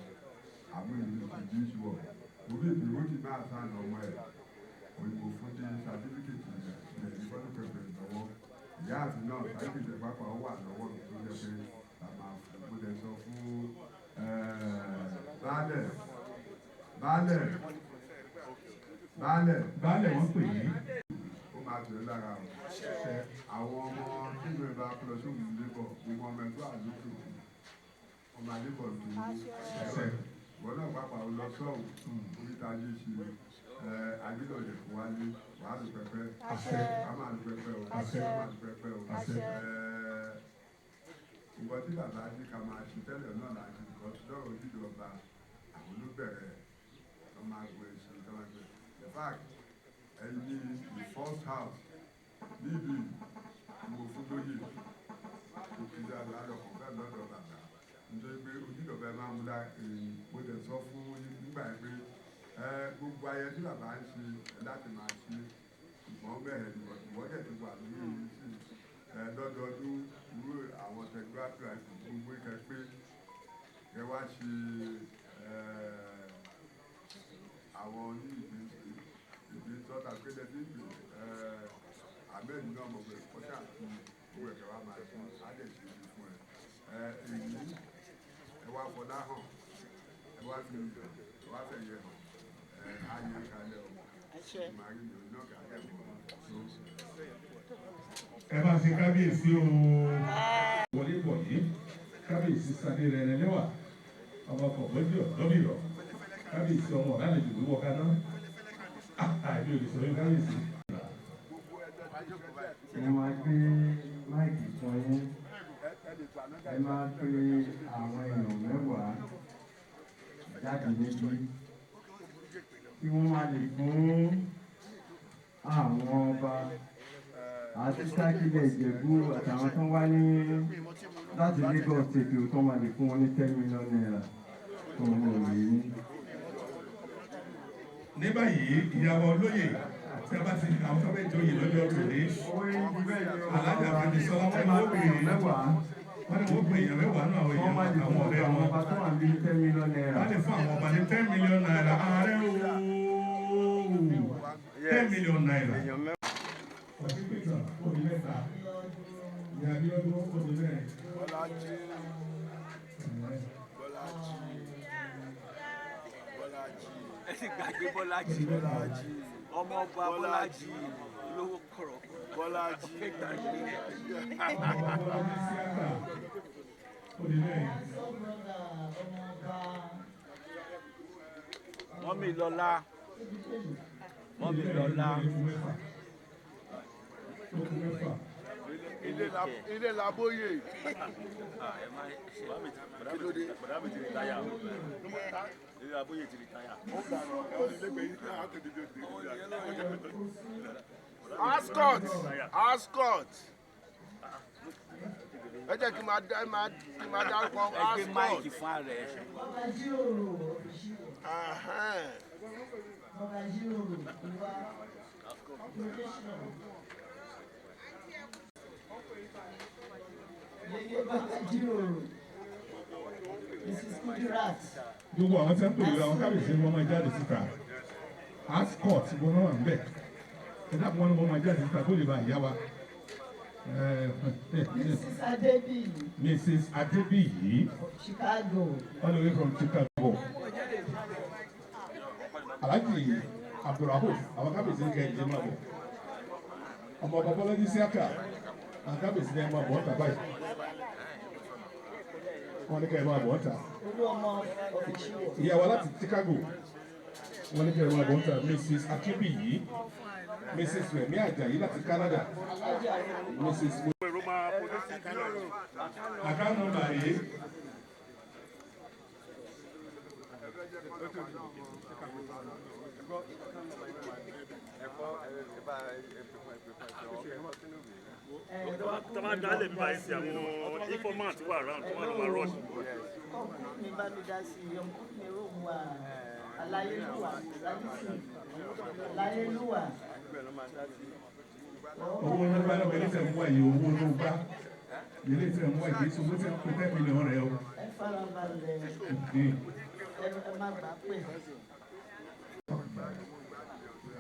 àmúlò ìdí ìṣúwọ̀ orí ìdúró ti máa sá lọ́wọ́ ẹ̀ òyìnbó fún ní sátífíkètì rẹ̀ ní fọ́tò pẹ̀pẹ̀ lọ́wọ́ ìyá àti náà sátífíkètì pápá ó wà lọ́wọ́ mi tó jẹ́ pé màmá mo lè sọ fún baálẹ̀ baálẹ̀ baálẹ̀ Baálẹ̀ wọ́n pè yín. Ó máa tẹ̀ lára o àwọn ọmọ nínú ẹ̀ bá lọ sóhun lébọ̀ gbogbo ọmọ ẹgbẹ́ àlókè ọmọ àlébọ̀ tó ẹsẹ̀ wọn náà pàpà ó lọ sọ́hùn oríta ayé ṣe agbélọ̀lẹ̀ fún wálé wàá lù pẹpẹ wàá máa lù pẹpẹ o wàá máa lù pẹpẹ o nǹkan tí bàbá ní ká máa ṣe tẹ́lẹ̀ náà là ń ṣe nǹkan lọ́rọ̀ ojúde ọba àwọn ló bẹ̀rẹ̀ tó máa gbé ṣe tó máa gbé in fact ẹ̀yin ní the first house níbi mo fún lóye mo fi dá lálọ́ kàn fẹ́ lọ́dọ̀ bàbá nítorí pé ojúde ọba máa ń múra èyí mo dẹ̀ sọ fún nígbà yẹn pé gbogbo ayẹyẹ tí bàbá ń ṣe láti máa ṣe ṣùgbọ́n bẹ́ẹ̀ ni ìwọ́dẹ̀ ti wà lórí sí lọ́dọọdún irú àwọn tẹgbàdúrà gbogbo ìkẹ pé ẹ wá ṣe àwọn ní ìgbín sọ́tà pé lẹ́bí ìgbín ahmed náà mọ̀ pé kọ́ṣà àti owó ẹ̀kẹ́ wa máa ṣe á lè ṣe é fún ẹ èyí ẹ wá fọlá hàn ẹ wá fi ẹ wá fẹ̀yẹ hàn ẹ á yẹ kalẹ̀ o màá rí mi ò náà kálẹ̀ mọ́. Ẹ bá ṣe kábíyèsí o. Wọlé bọ̀ yìí kábíyèsí sadé rẹ̀ rẹ̀ lẹ́wà ọmọ kọ̀ọ̀bọ́dì ọ̀dọ́bìrọ̀ kábíyèsí ọmọ ọ̀làlejò wíwọ́ kaná àìbí olùsọ yóò kábíyèsí. Ẹ máa gbé máìkì fún yín, ẹ máa pe àwọn èèyàn mẹ́wàá jáde níbí kí wọ́n máa lè fún àwọn ọba àti sákìlẹ̀ Ìjẹ̀bú àtàwọn tó wá ní láti Lagos State tó máa lè fún wọn ní ₦10 million fún owó yìí. Ní báyìí ìyàwó olóyè tí a bá ti àwọn tó bẹ́ẹ̀ joyè lọ́jọ́ tòní alájà Fẹ́misọ́lá wọ́n ní wọ́n pè wọ́n ní wọ́n pè èèyàn mẹ́wàá náà àwọn èèyàn àwọn ọ̀rẹ́ wọn wọ́n lè fún àwọn ọba ní ₦10 million ààrẹ ooo ₦10 million. Ọ̀sìpìtàn ó di mẹ́ta, ìyá Abíọ́dún ó di mẹ́rin. Bọ́lájí Bọ́lájí Bọ́lájí. Ẹ sì gbàgbé Bọ́lájí ọmọ ọba Bọ́lájí olówó kọ̀rọ̀ Bọ́lájí. Ọmọ Bọ́lájí Síákà ó di mẹ́rin. Mọ́mí lọ́lá mọ́mí lọ́lá. Ilé labóyè. Kí ló dé? Bọ̀dá mi ti rìtáyà o. Ilé labóyè ti rìtáyà. Ascot Ascot ẹ jẹ́ kí n máa dá kí n máa dárúkọ Ẹ gbé Ascot. máìkì fún ààrẹ. Ahẹ́n. Mrs. Kudirat. Gbogbo àwọn tí wọ́n ń tòlú àwọn kábíyèsí ni wọ́n máa jáde síta. Ascot wọn náà wà ń bẹ̀. Ẹ dákun wọn ni wọ́n máa jáde síta kó lè bá ìyá wa. Mrs. Adebiyi. Mrs. Adebiyi. Chicago. All the way from Chicago. Alhaji Abdulrahuf, àwọn kábíyèsí ní kẹ́hìn jẹ́ máa bọ̀. Ọmọ ọba Bọ́lájí Síákà, àwọn kábíyèsí ní ẹ máa bọ̀ ọ́ta báyìí. Wọ́n ní kẹ́hìn máa bọ̀ ọ́ta. Olú ọmọ ọ̀fíṣíwọ̀. Ìyàwó láti Chicago, wọ́n ní kẹ́hìn máa bọ̀ ọ́ta. Mrs. Akínbíyì, Mrs. Rẹ̀mí Àjàyí láti Canada, Mrs. Account number yìí. Tó máa dálẹ̀ bí báyìí sí àwọn informant wà round tó máa lọ máa rush. Ọkùnrin mi bá mi dá sí i, ọkùnrin mi rò wá aláyélúwà, aláyélúwà. Owó ló bá lọ́wọ́ ilé tẹ̀ ń wá yìí, owó ló bá ilé tẹ̀ ń wá yìí, owó tẹ̀ ń pè 10 million rẹ̀ o. Ẹ farabalẹ̀, ẹ má gbà pé.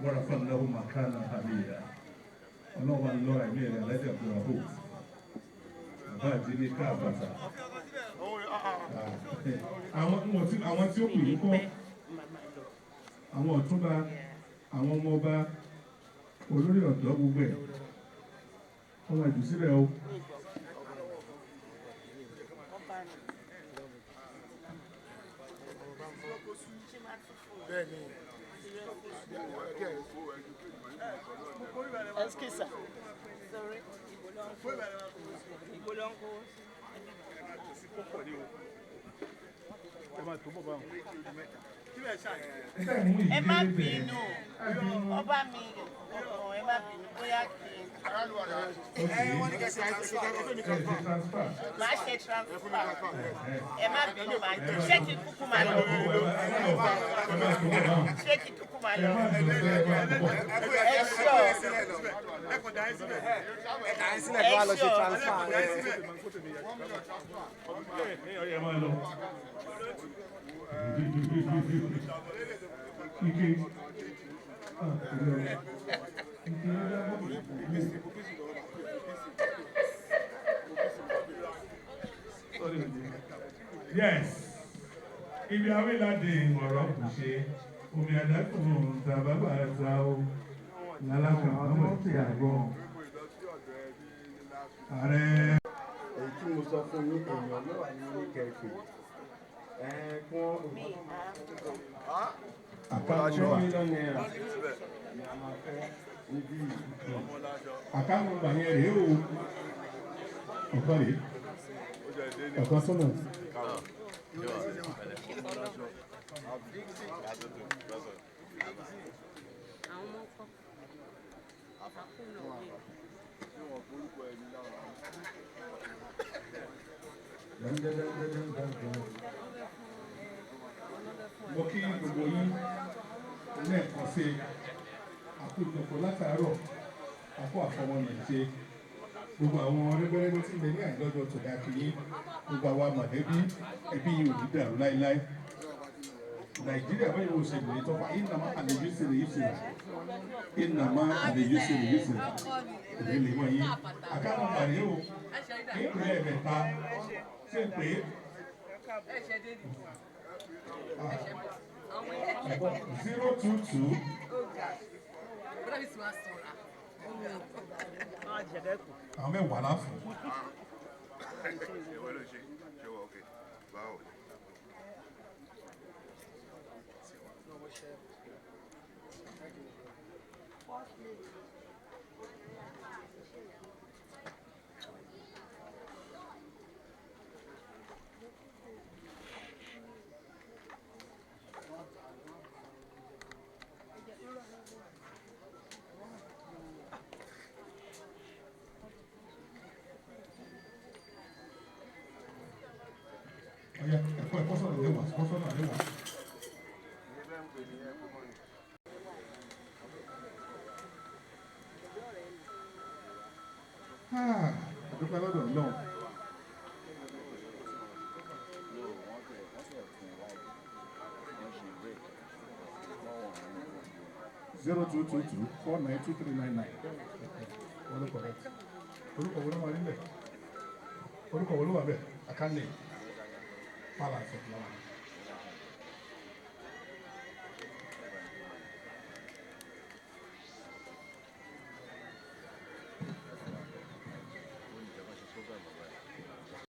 Wọ́n fún aláwọ̀ màkàlà àlèyà ọlọ́wọ́ lọ́ra ẹ̀mí rẹ̀ alájà Abdulrahuf bàbá àdínní káàbàtà. Àwọn tí ó kù yìí kọ́ àwọn ọ̀túnba, àwọn ọmọ ọba, olórí ọ̀dọ́ gbogbo ẹ̀ ọmọ ìjù sílẹ̀ o. Excuse sir. Sorry. Ẹ má bínú ọba mi ọkàn, ẹ má bínú bóyá kí n máa ṣe transfer. Ẹ má bínú, máa ṣé kí kúkú máa lọ, ṣé kí kúkú máa lọ. Ẹ ṣọ, ẹ ṣọ. Ike. Yes. Ibi awéládé ọ̀rọ̀ kò ṣe omi àdákùn tàbábà ta o lálákà ọmọ tí a gbọ́. Ààrẹ. Èyí tí mo sọ fún yín, èèyàn mẹ́wàá ní ní kẹfì. Ẹ kún Àkáǹtì mílíọ̀nù náírà ni a máa fẹ́ níbí yìí. Àkáǹtì nọ́mbà yẹn rèé o. Ọ̀kan rèé. Ọ̀kan sọ́nà. Mo kí gbogbo yín lẹ́ẹ̀kan sí àkójọpọ̀ látàárọ̀, àkó àfọmọnìyàn ṣe gbogbo àwọn rẹ́gbẹ́rẹ́gbẹ́ tí ń bẹ ní àìlọ́jọ́ tòdà kìíní, gbogbo àwa mọ̀lẹ́bí, ẹbí yìí ò ní dàrú láéláé. Nàìjíríà báyìí wò ṣe lè tọ́pa ìnàmá àlejò sí lè yíṣe ìnàmá àlejò sí lè yíṣe òní lè mọ yín. Àkàrà màrí o ní ìpínlẹ̀ mẹ́ta ṣe pé 022 àwọn mẹ́wàá láfún. Ọ̀yá, ẹ̀kọ́ ẹ̀kọ́ sọ̀rọ̀ lẹ́wà, ẹ̀kọ́ sọ̀rọ̀ lẹ́wà. Àdúpẹ́ lọ́dọ̀ Ọlọ́run. 0222 492399. Wọ́n ló correct. Orúkọ wo ló wà níbẹ̀? Orúkọ wo ló wà bẹ́ẹ̀? Account name. Palace of Lawani.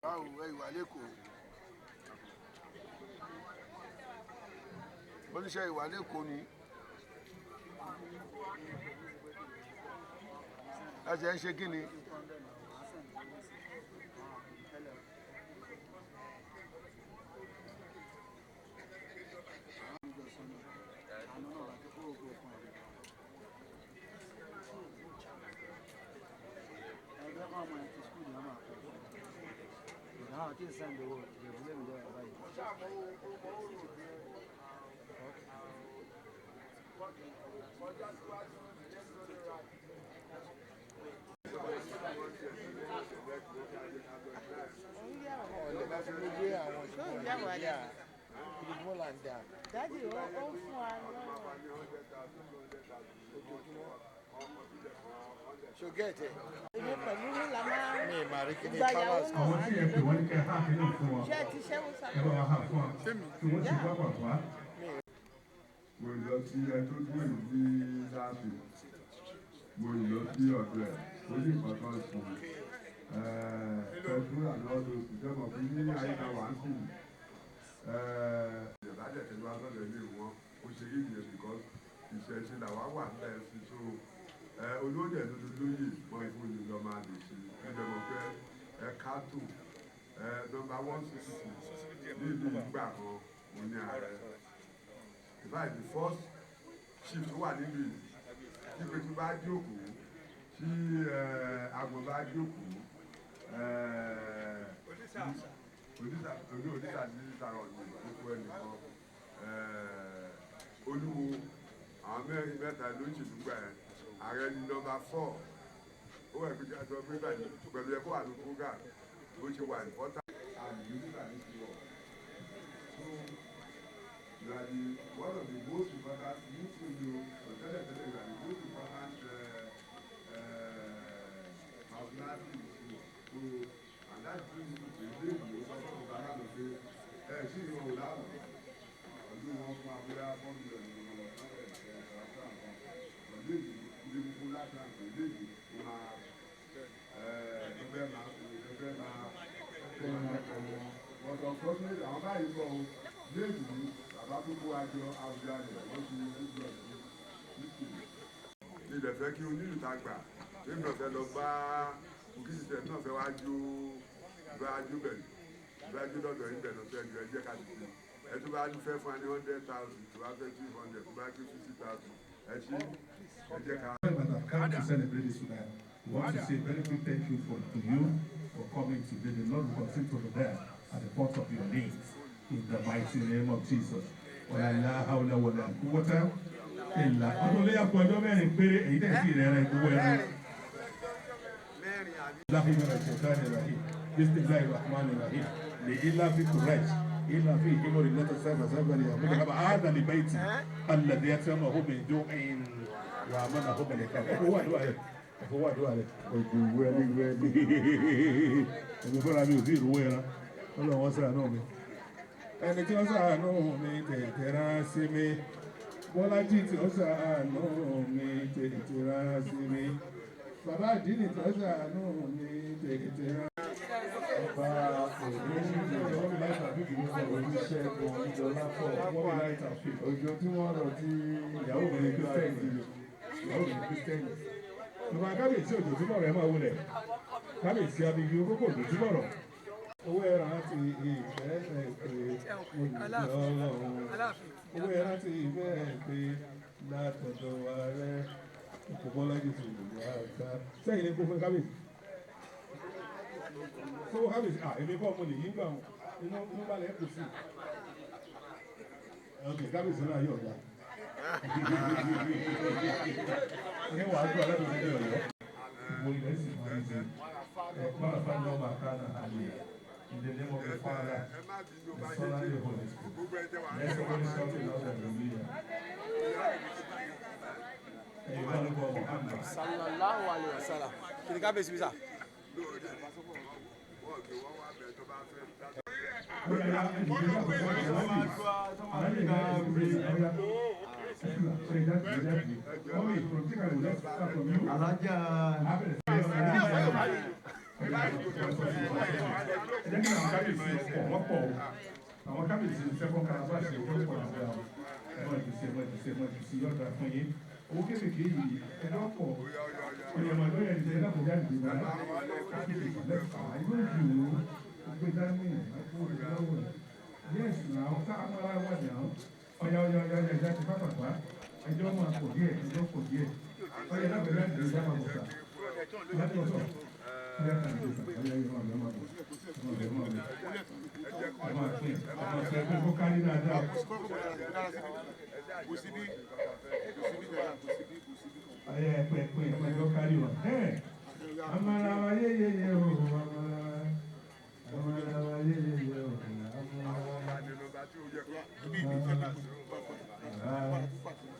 Báwo ẹ ìwà lẹ́kọ̀ọ́? Oníṣẹ́ ìwà lẹ́kọ̀ọ́ ni. Láti ẹ̀ ń ṣe kí ni? Dádì ó fún wa lọ́rọ̀. Ṣo gẹ́ẹ̀tẹ̀? Èmi pẹ̀lú yín la máa ń Mi ì máa rí kíní gba ìyàwó palace. Àwọn tí ẹ pè wọ́n ní kẹ́ ẹ há kínní fún wọn. Ṣé ẹ ti ṣẹ́wó Ẹ bá wa há fún wọn. Kí wọ́n ti wá pàpà. Mo lọ sí ẹ tó dúró yìí ní láàfin, mo lọ sí ọ̀dọ̀ ẹ̀, ó ní nǹkan tó ń sùn pẹ̀lú àlọ́dún oṣù tẹ́mọ̀ fún ní àyíká wà ń sùn. Ìbàdàn tẹ̀lé wa sọ̀dọ̀ ilé wọn, ó ṣe rí ìyẹn because ìṣẹ̀ṣe làwa wà nílẹ̀ sí, so olóyè ló lóyè mọ ìfún ni lọ́ máa lè ṣe ẹ̀dẹ̀mọ̀ pé ẹ ká tó nọ́mbà 160 ní ìlú ìgbà kan òun ní ààrẹ. Ìbáyìí the first chief tó wà nílùú yìí, tí pẹ̀tù bá jókòó, tí àgbọ̀n bá jókòó, onísà ní ìtara ọ̀dùn ìkókó ẹnìkan, olúwo àwọn mẹ́rin mẹ́ta ló ń ṣèlú gbà ẹ́, ààrẹ ní nọ́mbà 4 ó wà pé aṣọ pé báyìí pẹ̀lú ẹ̀kọ́ wà ní program bó ṣe wà important. And onísà ní ti wọ̀. So you are the one of the most important youth in you, tẹ́lẹ̀ tẹ́lẹ̀ you are the most important personality in Ishiwo. So and that brings me to ilé ìwé sọ fún ọba lánàá pé ẹ ṣì ń wò lánàá ọdún wọn fún abúlé 4 million ní ọmọ ọdún èyí ilé gbogbo láti àgbè ilé ìwé ó máa ẹgbẹ́ máa ẹgbẹ́ máa but unfortunately àwọn báyìí kọ́ o léèdì bàbá tó kó àjọ Àwùjalẹ̀ wọ́n ti ń lọ sí ní ilẹ̀ fẹ́ kí onílù ta gbà lẹ́yìn náà fẹ́ lọ bá òkìtìtẹ̀ náà fẹ́ wá jó bá jó bẹ̀rẹ̀ bá jó lọ́dọ̀ yín bẹ̀rẹ̀ lọ́sẹ̀ ẹ̀jọ̀ ẹ̀jẹ̀ ká ti fi ẹ tó bá fẹ́ fún wa ní 100,000, tó bá fẹ́ 200, tó bá kí 50,000, ẹ ṣí ẹ jẹ́ ká. That have come to celebrate this tonight. We want to say very big thank you to you for coming today. The Lord will continue to be there at the point of your needs in the mighty name of Jesus. Wala la hawla wala quwwata illa. Ọdún léyà kú ọjọ́ mẹ́rin péré èyí tẹ̀ sí ìrẹ́rẹ́ ìgbówó ẹran. Láhi mina shaitani rahim. Bismillahir rahmanir rahim. Li illa fi Quraysh. Illa fi himori lata sábà sábà ní àbúrò kaba àádà li bayti alladhi yatamahu min ju'in wa amanahu min khawf. Ẹ̀fọ́ wà dùn rẹ̀. Ẹ̀fọ́ wà dùn rẹ̀. Òjò wẹ́lí wẹ́lí. Èmi fúnra mi ò sí ìrúwé ẹran. Ọlọ́run wọ́n ṣàánú mi. Ẹni tí wọ́n ṣàánú mi tètè rán sí mi. Bọ́lájí tí ó ṣàánú mi tètè rán sí mi. Bàbá àdínì tí ó ṣàánú mi tètè rán. Ọba Olùṣègùn Ìjọlápọ̀ òjò tí wọ́n rọ̀ tí ìyàwó mi ní Kírísítẹ́nì. Ìyàwó mi ní Kírísítẹ́nì. Bàbá kábíyèsí òjò tí mọ̀rọ̀ ẹ máa wulẹ̀. Kábíyèsí abigi okókò òjò tí mọ̀rọ̀. Owó ẹran ti ìfẹ́ ẹ̀ pé olùdí Ọlọ́run. Owó ẹran ti ìfẹ́ ẹ̀ pé látọ̀dọ̀ wa rẹ̀. Òkú Bọ́lájí ti lù wá ká. Sẹ́yìn ní kó fún kábíyèsí. Sọ́wọ́ kábíyèsí, à èmi kọ́ mo lè yí gbà wọn. Inú inú balẹ̀ kò sí. Ok, kábíyèsí náà yọ̀ ọ̀gá. Ní wàá gbọ́ alẹ́ tó ní ọ̀yọ́. Ìwọ ilẹ̀ sì máa ń ṣe. Ẹ̀ kọ́ra fáwọn ọmọ àkàrà àlè. In the name of the Father, the Son, and the Holy Spirit. Let's everybody shout it loud and hallelujah. Sallallahu alayhi wa sallam. Kìnìún kábíyèsí bí sà. Alájà. Ẹ jẹ́ kí àwọn kábíyèsí ọ̀pọ̀ wọ́n pọ̀ o. Àwọn kábíyèsí second calabash ṣe wọ́n pọ̀ nígbà wọn. Ẹ máa jù sí, ẹ máa jù sí, ẹ máa jù sí, yọ̀ọ̀dà fún yín. Owó kéékèèké yìí ẹ lọ́ pọ̀. Oyè ọmọ ẹgbẹ́ yẹn ti ẹ dákun jáde ìgbà náà. Ìwé ìlú gbé dání àpò ìlọ́wọ̀. Yes, now ká amára wà ní àwọn. Ọ̀yà ọ̀yà ọ̀yà ọ̀yà ìjà ti pápápá. Ẹjọ́ máa pọ̀ díẹ̀, ẹjọ́ pọ̀ díẹ̀. Ọ̀yà dábẹ̀rẹ̀ láti lè dá máa bọ̀ sà. Láti ọ̀sọ̀. Ọ̀yà kan ti sà, ọ̀yà yìí máa bọ̀ máa bọ̀. Máa bọ̀ máa bọ̀. Ẹ máa pín, ẹ máa pín, ẹ kó kárí dáadáa. Ọ̀yà ẹ pín, ẹ pín, ẹ pín, kó kárí wa. Ẹ̀ amara wa yéyéyé o, amara. Amara wa yéyéyé o, amara.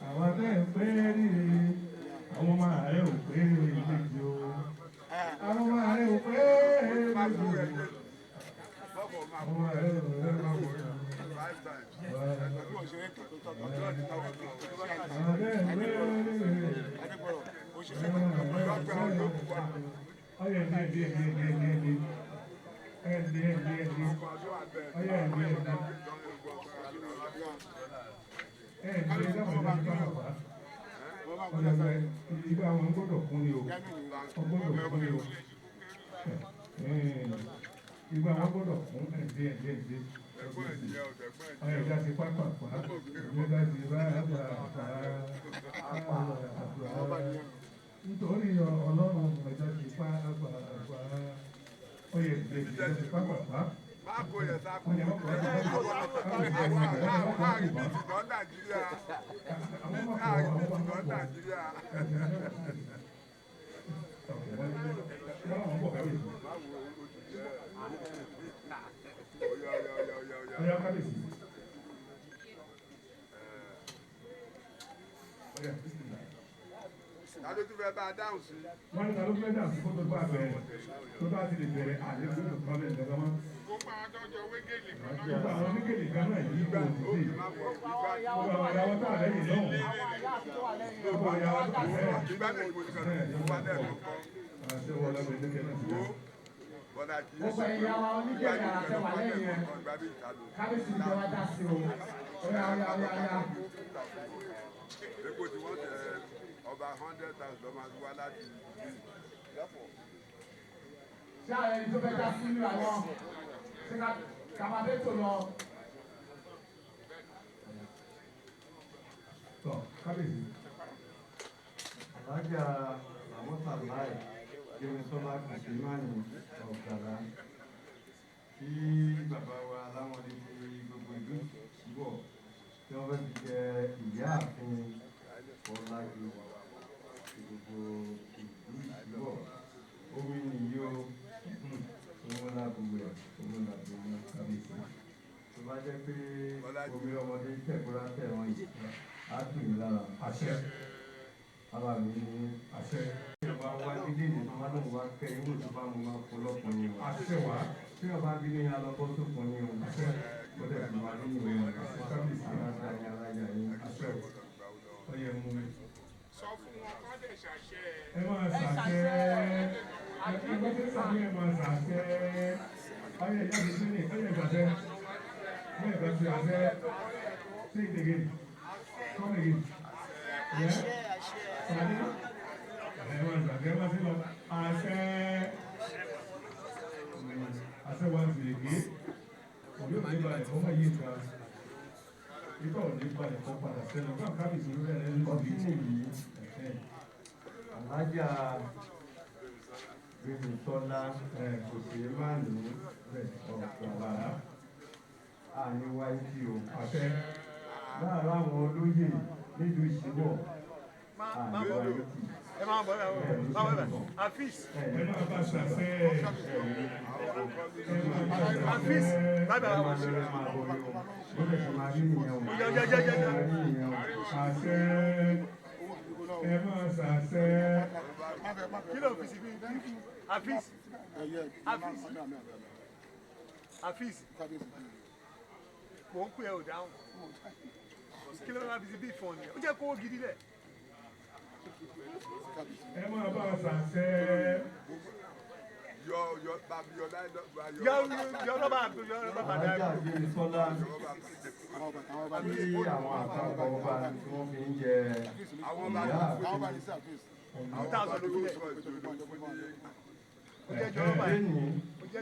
Àwọn tẹ́ ń pé rírì, àwọn ọmọ ààrẹ ò pé méjì o. Àwọn ọmọ ààrẹ ò pé méjì o. Àwọn ọmọ ààrẹ ò pé méjì o. Àwọn tẹ́ ń pé rírì. Ọyẹ díẹ̀ díẹ̀ díẹ̀ díẹ̀ díẹ̀ díẹ̀. Ẹ díẹ̀ díẹ̀ díẹ̀. Ọyẹ díẹ̀ díẹ̀. Ẹ díẹ̀ dáhùn dáhùn dáhùn wá. Ọ̀dà ìgbà wọn gbọ́dọ̀ kún ni o. Wọ́n gbọ́dọ̀ kún ni o. Ìgbà wọn gbọ́dọ̀ kún ẹ díẹ̀ díẹ̀ díẹ̀. Ọyẹ ìjà ti pápá pa. Ìjọba ti bá àgbà pa. Nítorí Ọlọ́run ìjà ti pa àgbà pa. Ọyẹ ìjà ti pápá pa. Ta ló tún fẹ́ bá a dáhùn sí? Wọ́n ní ta ló fẹ́ dáhùn sí kó tó bá bẹ̀rẹ̀ tó bá ti lè bẹ̀rẹ̀ àlejò tó kọ́ bẹ̀rẹ̀ lọ́gọ́ mọ́. Gbogbo àwọn tó jọ wégele kan náà. Gbogbo àwọn wégele kan náà yìí kò sí. Gbogbo àwọn ìyàwó tó wà lẹ́yìn lọ́hùn. Gbogbo ìyàwó tó wà lẹ́yìn. Ìgbà náà ìwé kan wà lẹ́ẹ̀kan kan. Àṣẹ wọlé ọbẹ̀ lókè náà ti dá. Gbogbo ẹ̀yà wa oníkèrè àṣẹ wà lẹ́yìn ẹ̀. Kábíyèsí ìjọba dá sí o. Ọ̀yà ọ̀yà ọ̀yà ọ̀yà. Epo tí wọ́n tẹ ọba 100,000 lọ́ máa wá láti ìlú. Ṣé àwọn ẹni tó fẹ́ dá sí nínú àwọn ṣé ká máa bẹ́ẹ̀ tó lọ? Tọ́ kábíyèsí. Alájà Làmọ́tàláì Gbémisọ́lá Kùsìmánì Ọ̀gàrà tí bàbá wa Alámọ̀dé ti gbogbo ìlú Ìṣíwọ̀ tí wọ́n fẹ́ fi jẹ ìyáàfin Fọlájú ti gbogbo ìlú Ìṣíwọ̀. Omi nìyí o, òun làbùwẹ̀, òun làbùwẹ̀ kábíyèsí. Tó bá jẹ́ pé omi ọmọdé tẹ̀kúrá tẹ̀ wọ́n yìí, á tù mí lára. Àṣẹ. Ara mi ní àṣẹ. Tí ọba wá dídé ní tó bá lóun wá kẹ́ irú tó bá mu máa fọlọ́pọ̀ ní o. Àṣẹ wá. Tí ọba bínú yẹn lọ bọ́ sókun ní o. Àṣẹ. Ó dẹ̀ fi máa nínú ìwé Àṣẹ kábíyèsí. Aláṣà yín alájà yín. Àṣẹ. Ọyẹ mú mi. Sọ fún wọn kọ́ dẹ̀ ṣàṣẹ. Ẹ máa ṣàṣẹ. Ẹgbẹ́ tí ń sàmì ẹ máa ṣàṣẹ. Ọyẹ ìyá mi sí ni ọyẹ ìgbàṣẹ. Ọyẹ ìgbàṣẹ àṣẹ. Say it again. Come again. Yeah. Sàdé. Ẹ máa ṣàṣẹ ẹ máa sí lọ. Àṣẹ. Àṣẹ wa sì èké. Òbí òní balẹ̀ kọ́ máa yí ìta. Ibà òní balẹ̀ kọ́ padà sẹ́nu. Káà kábíyèsí lórí ẹ̀ lẹ́nu. Ọtí nìyí. Alájà Gbémisọ́lá Kùsìmánì Ọ̀gàrà àníwá ìdí o. Àṣẹ. Láàárọ̀ àwọn olóyè nílùú Ìṣíwọ̀ àníwá ìdí. Ẹ máa bọ̀ ẹ máa bọ̀ Afis. Ẹ máa bá ṣàṣẹ. Afis. Bye bye. Ẹ máa lọ ẹ máa bọ̀ yìí o. Bó dẹ̀ ṣe máa rí nìyẹn o. Yọ yọ yọ yọ yọ. Ẹ máa rí nìyẹn o. Àṣẹ. Ẹ máa ṣàṣẹ. Kí ló fi sí bí Afis Afis Afis mò ń pè ẹ́ ò dáhùn. Kí ló máa fi sí bí ìfọ̀n ni? Ó jẹ́ kówó gidi lẹ̀. Ẹ máa bá a ṣàṣẹ. Yọ yọ bá yọ Yọ yọ lọ́ba yọ lọ́ba dá. Alájà Gbémisọ́lá tí àwọn àpapọ̀ ọba tí wọ́n fi ń jẹ ìyá àfin. Lẹ́yìn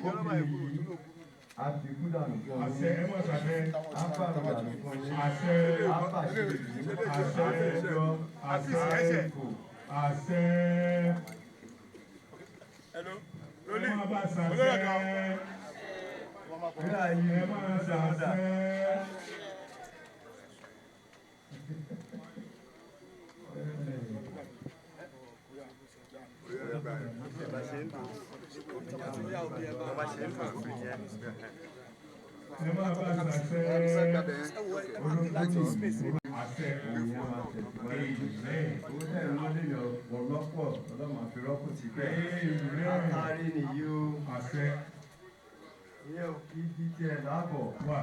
ó fi àfikún dànù fún Àṣẹ yín. ẹ máa ṣàṣẹ. Áfàrù dànù fún yín. Àṣẹ. Áfàṣe Àṣẹ. àfẹjọ Àṣẹ. Àṣẹ. Ẹ máa bá a ṣàṣẹ. Ẹ máa ṣàṣẹ. Ẹ máa bá a ṣàṣẹ. Àṣẹ. Amen. Owó tẹ̀ ń lé lọ ọ̀pọ̀lọpọ̀ ọlọ́mọ àfi rọ́pò síbẹ̀. Àtàrí nìyí o. Àṣẹ. Ìyẹn ò kí bí tiẹ̀ láàbọ̀. Wà.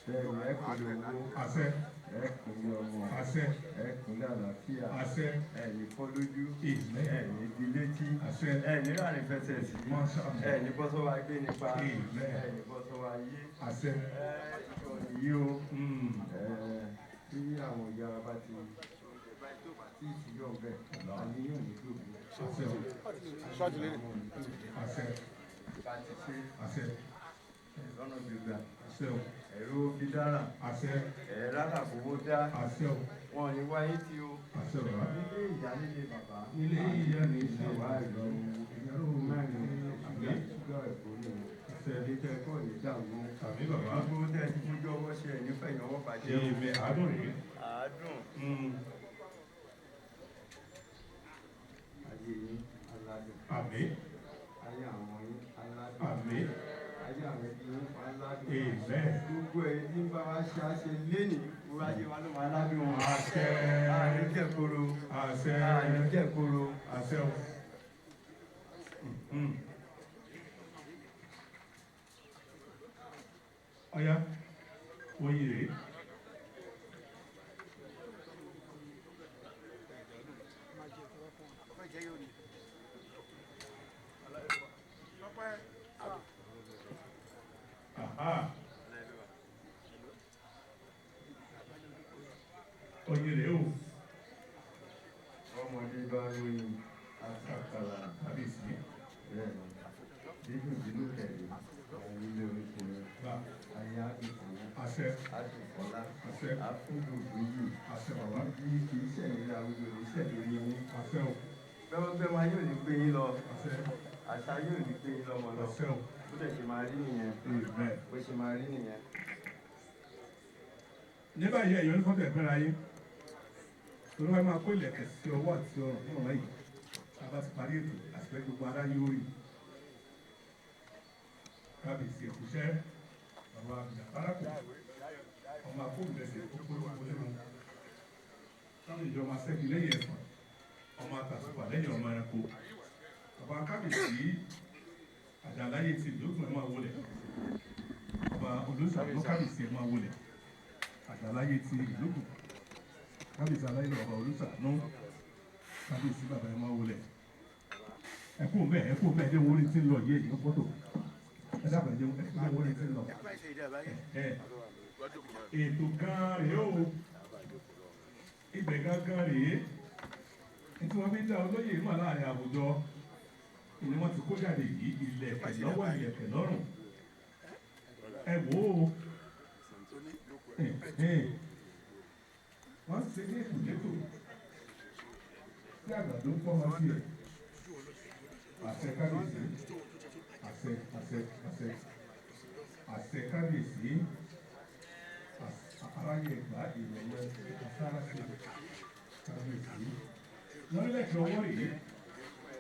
Bẹ́ẹ̀ni ẹ kò lè owó. Àṣẹ. Ẹ kò ní ọmọ. Àṣẹ. Ẹ kò ní àlàáfíà. Àṣẹ. Ẹ ní fọ́ lójú. Amen. Ẹ ní di létí. Àṣẹ. Ẹ ní ràrìn fẹsẹ̀ sí. Masha Allah. Ẹ ní bọ́ sọ́wọ́ agbé nípa. Amen. Ẹ ní bọ́ sọ́wọ́ ayé. Àṣẹ. Ẹ ìjọ nìyí o. Ẹ tí àwọn ìyá wa bá ti tí ìtìjọ́ bẹ̀ ayé yóò ní gbòògbò. Àṣẹ. Àṣẹ. Bá ti ṣe Àṣẹ. lọ́nà gbígbà. Àṣẹ o. Ẹ̀rọ fi dára. Àṣẹ. Ẹ̀rọ àkówó dá. Àṣẹ o. Wọn ò ní wáyé tí o. Àṣẹ bàbá. Nílé ìyá nílé bàbá. Nílé ìyá ní ilé Àwa ìlú ìyàrá mẹ́rin Àmín. ṣúgà ẹ̀kọ́ ní o. Àṣẹ. Ilé tẹ́ kọ́ ní dàgbò. Àmín bàbá. Gbogbo tẹ́ ti fojú ọwọ́ ṣe ẹ̀ nífẹ̀ẹ́ ìyàwó bàjẹ́ o. Amen. Àádùn rèé. Àádùn. Ayé yín aládùn. Àmín. Ayé àwọn yín aládùn. Àmín. Ayé àwọn ẹbí yín aládùn. Amen. Gbogbo ẹ̀yin tí ń bá wa ṣe àṣe lénìí, gbogbo ayé wa ló máa ládùn wọn. Àṣẹ. Àní jẹ̀koro. Àṣẹ. Àní jẹ̀koro. Àṣẹ o. Ọya, oyin rèé. Aha. Oyin rèé o. Ọmọdé bá ròyìn àṣàkàrà. Kábíyèsí. Bẹ́ẹ̀ni, dídùn dídùn kẹ̀lé, àwọn ilé oríṣiríṣi. Bá. Ayé àdùnkù. Àṣẹ. Àdùnkọ́lá. Àṣẹ. Àfúndùnkù yìí. Àṣẹ bàbá. Bí kì í ṣẹ̀yìn arúgbó ní ṣẹ̀lẹ̀ orí yín. Àṣẹ o. Bẹ́wọ́bẹ́wọ́ ayé ò ní gbé yín lọ. Àṣẹ. Àṣà yóò ní gbé yín lọ́mọ lọ. Àṣẹ o. Bó dẹ̀ ṣe máa rí nìyẹn. Amen. Bó ṣe máa rí nìyẹn. Ní báyìí ẹ̀yọ́ ní fọ́tò ẹ̀gbẹ́ra yín. Torí wọ́n máa kó ìlẹ̀kẹ̀ sí ọwọ́ àti ọrùn fún ọ̀rọ̀ yìí. Tá a bá ti parí ètò, àti pé gbogbo ara yóò rí. Kábíyèsí ẹ̀kúṣẹ́, bàbá Àbíjàpárákò, ọmọ akóhùnbẹ̀sẹ̀ kókóró lẹ́nu. Kábíyèsí ọmọ asẹ́gi lẹ́yìn ẹ̀fọ̀n, ọmọ àtàsùpà lẹ́yìn ọmọ ẹranko. Bàbá kábíyèsí Àjàláyé ti ìlú Ògùn ẹ̀ máa wọlé. Bàbá Olóṣàlú kábíyèsí ẹ̀ máa wọlé. Àjàláyé ti ìlú Ògùn. Kábíyèsí aláyé bàbá Olóṣàlú kábíyèsí bàbá ẹ̀ máa wọlé. Ẹ kú bẹ́ẹ̀ ẹ kú bẹ́ẹ̀ ẹ jẹ́ wọlé tí ń lọ yé èyí fọ́tò. Ẹ dábàá ẹ jẹ́ wọlé tí ń lọ. Ẹ ètò gan rèé o. Ibẹ̀ gangan rèé. Ètò wọn fi ń dá olóyè mọ̀ láàrin àwùjọ. Ìní wọn ti kó jáde yìí ilẹ̀kẹ̀ lọ́wọ́ ilẹ̀kẹ̀ lọ́rùn. Ẹ wò ó. Wọ́n ṣe ní ètòlétò tí àgbàdo ń fọ́mọ sí ẹ̀. Àṣẹ kábíyèsí. Àṣẹ àṣẹ àṣẹ. Àṣẹ kábíyèsí. Aráyé ẹ̀gbá ìrọ̀lẹ́ afárásẹ kábíyèsí. Wọ́n lẹ́kẹ̀ẹ́ ọwọ́ rèé.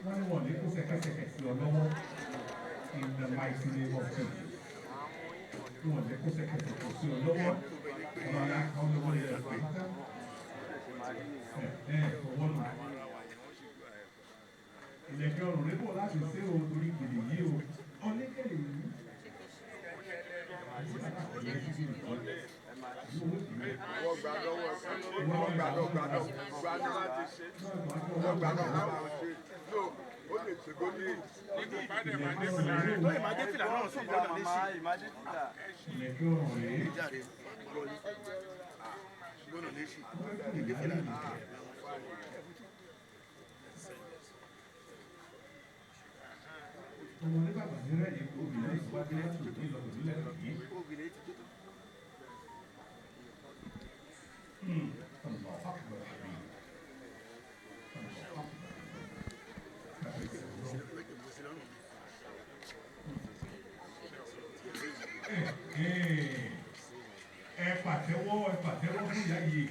Wọ́n ní wọ́n ní kó ṣẹ̀kẹ̀ṣẹ̀kẹ̀ sí ọ lọ́wọ́. In the mighty name of Jesus. Wọ́n ní kó ṣẹ̀kẹ̀ṣẹ̀kẹ̀ sí ọ lọ́wọ́. Ọlọ́lá ọlọ́wọ́ yẹn pé. Ẹ ọwọ́ nù. Ẹ pàtẹ́wọ́, ẹ pàtẹ́wọ́ fún ìyá yìí,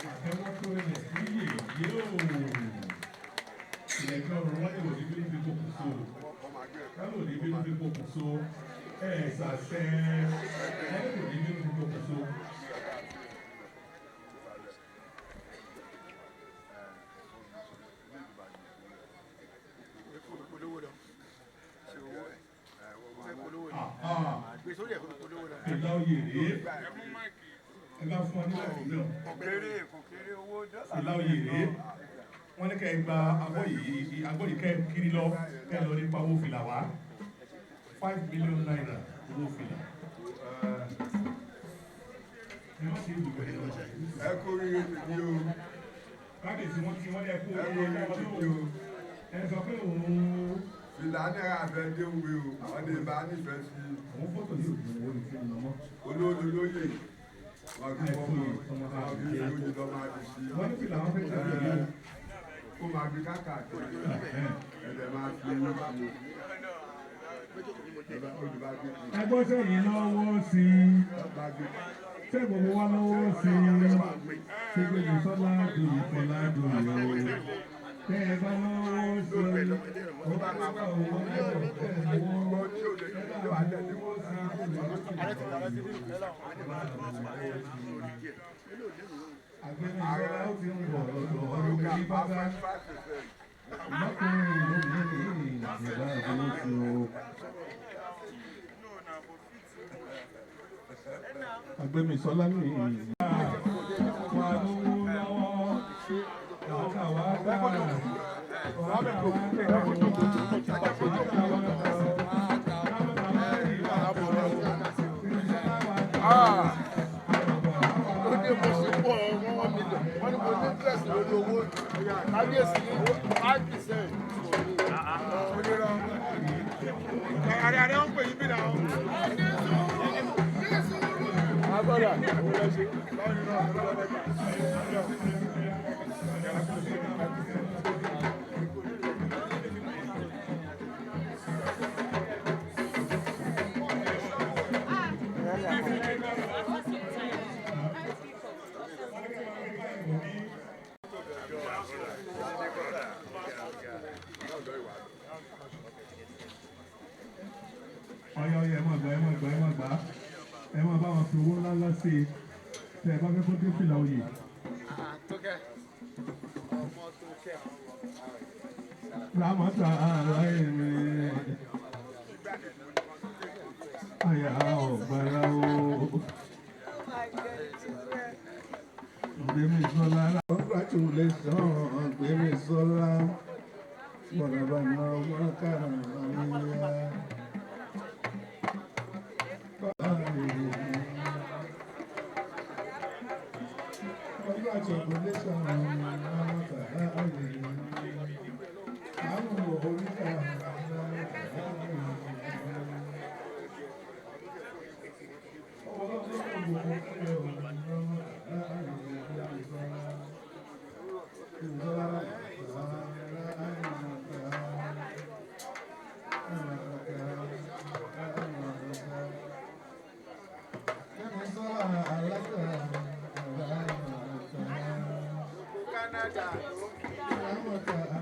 pàtẹ́wọ́ tó rẹ̀ sí yèyé o. Ìlẹ̀kẹ̀ ọ̀run wọ́n lè wò ní bí ó fi pokùn so, wọ́n lè wò ní bí ó fi pokùn so, ẹ ṣàṣẹ, wọ́n lè wò ní bí ó fi pokùn so. Ìlà oyè rèé, ẹ bá fún ọ ní láti náà. Ìlà oyè rèé, wọ́n ní kẹ́ ẹ gba abọ́ yìí, abọ́ yìí kẹ́ ẹ kiri lọ, kẹ́ ẹ lọ nípa owó fìlà wá. ₦5 million owó fìlà. Ẹ má ṣe é dùgbẹ́ ẹ lọ. Ẹ kú oríire tèmi o. Kábíyèsí wọn ti wọ́n ní ẹ kú oríire ọdún. Ẹ sọ pé òun. Fìlà náírà fẹ́ dé òwe o, àwọn lè bá nífẹ̀ẹ́ sí i. Àwọn fọ́tò yóò dùn owó ní fún ọmọ. Olóòlù lóye, wọn kì í fọmọ, wọn kì í lóye lọ́ máa fi sí i. Wọ́n ní fìlà wọn fẹ́ tẹ̀lé yìí. Ó máa fi káàkiri, ẹ̀jẹ̀ máa fi owó sí i. Ẹ gbọ́ sẹ́yìn lọ́wọ́ sí i. Ṣé gbogbo wa lọ́wọ́ sí i? Ṣé gbogbo sọ́lá dòyè fọlá dòyè o? Tẹ́ ẹ bá lọ́wọ́ sí i, ó bá wà owó ẹ̀ owó ẹ bá lọ́wọ́ sí i. Àgbẹ̀ni ìjọba ó ti ń bọ̀ lọ́dọ̀ ọdún ní bàbá. Lọ́kùnrin lóbìnrin ìjọba ìfowó sí o. Àgbẹ̀mísọ́lá ní wà lówó lọ́wọ́. Wàhálà wà gbà. Wàhálà wà gbà. Ó ní mo ṣe pọ̀ 1 million, wọ́n ní mo ní interest lórí owó kábíyèsí ní 5%. Ààrẹ ààrẹ ń pè yín bí náà. Agbọ́dọ̀ àwọn lọ ṣe. Ọyọ ọyọ, ẹ máa gbà, ẹ máa gbà, ẹ máa gbà, ẹ máa bá wọn fi owó ńlá ńlá sí i tẹ ẹ bá fẹ́ kó dé fìlà oyè. Ramata aláìní àyà ọ̀gbára o. Gbémisọ́lá, congratulations Gbémisọ́lá, bọ̀dàbà náà wọ́n kàrà àríyá. Congratulations, Ramata aláìní. Àwọn oríkà Canada ló ń kí.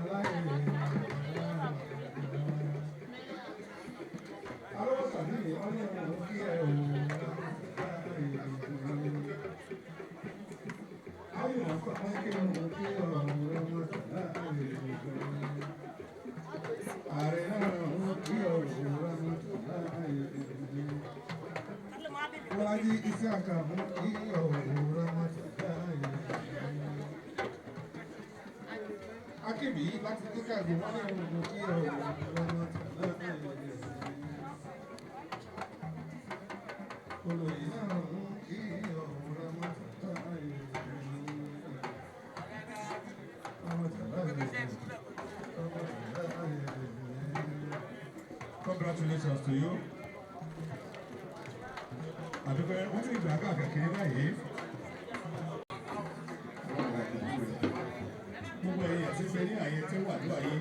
Bọ́lájí Isiaka mú kí ọ̀rọ̀ rámọ́tà. Akébí láti kíkàgbé wọ́n ní ohun kí ọ̀rọ̀ ọmọ tàlá olóyè náà ń kí ọ̀rọ̀ ọmọ tàlá ọmọ tàlá ọmọ tàlá. Congratulations to you. Àdúgbò wọ́n ti gbà káàkiri báyìí. Gbogbo ẹ̀yin àti ṣe ní àyè tí ó wà ní àyè.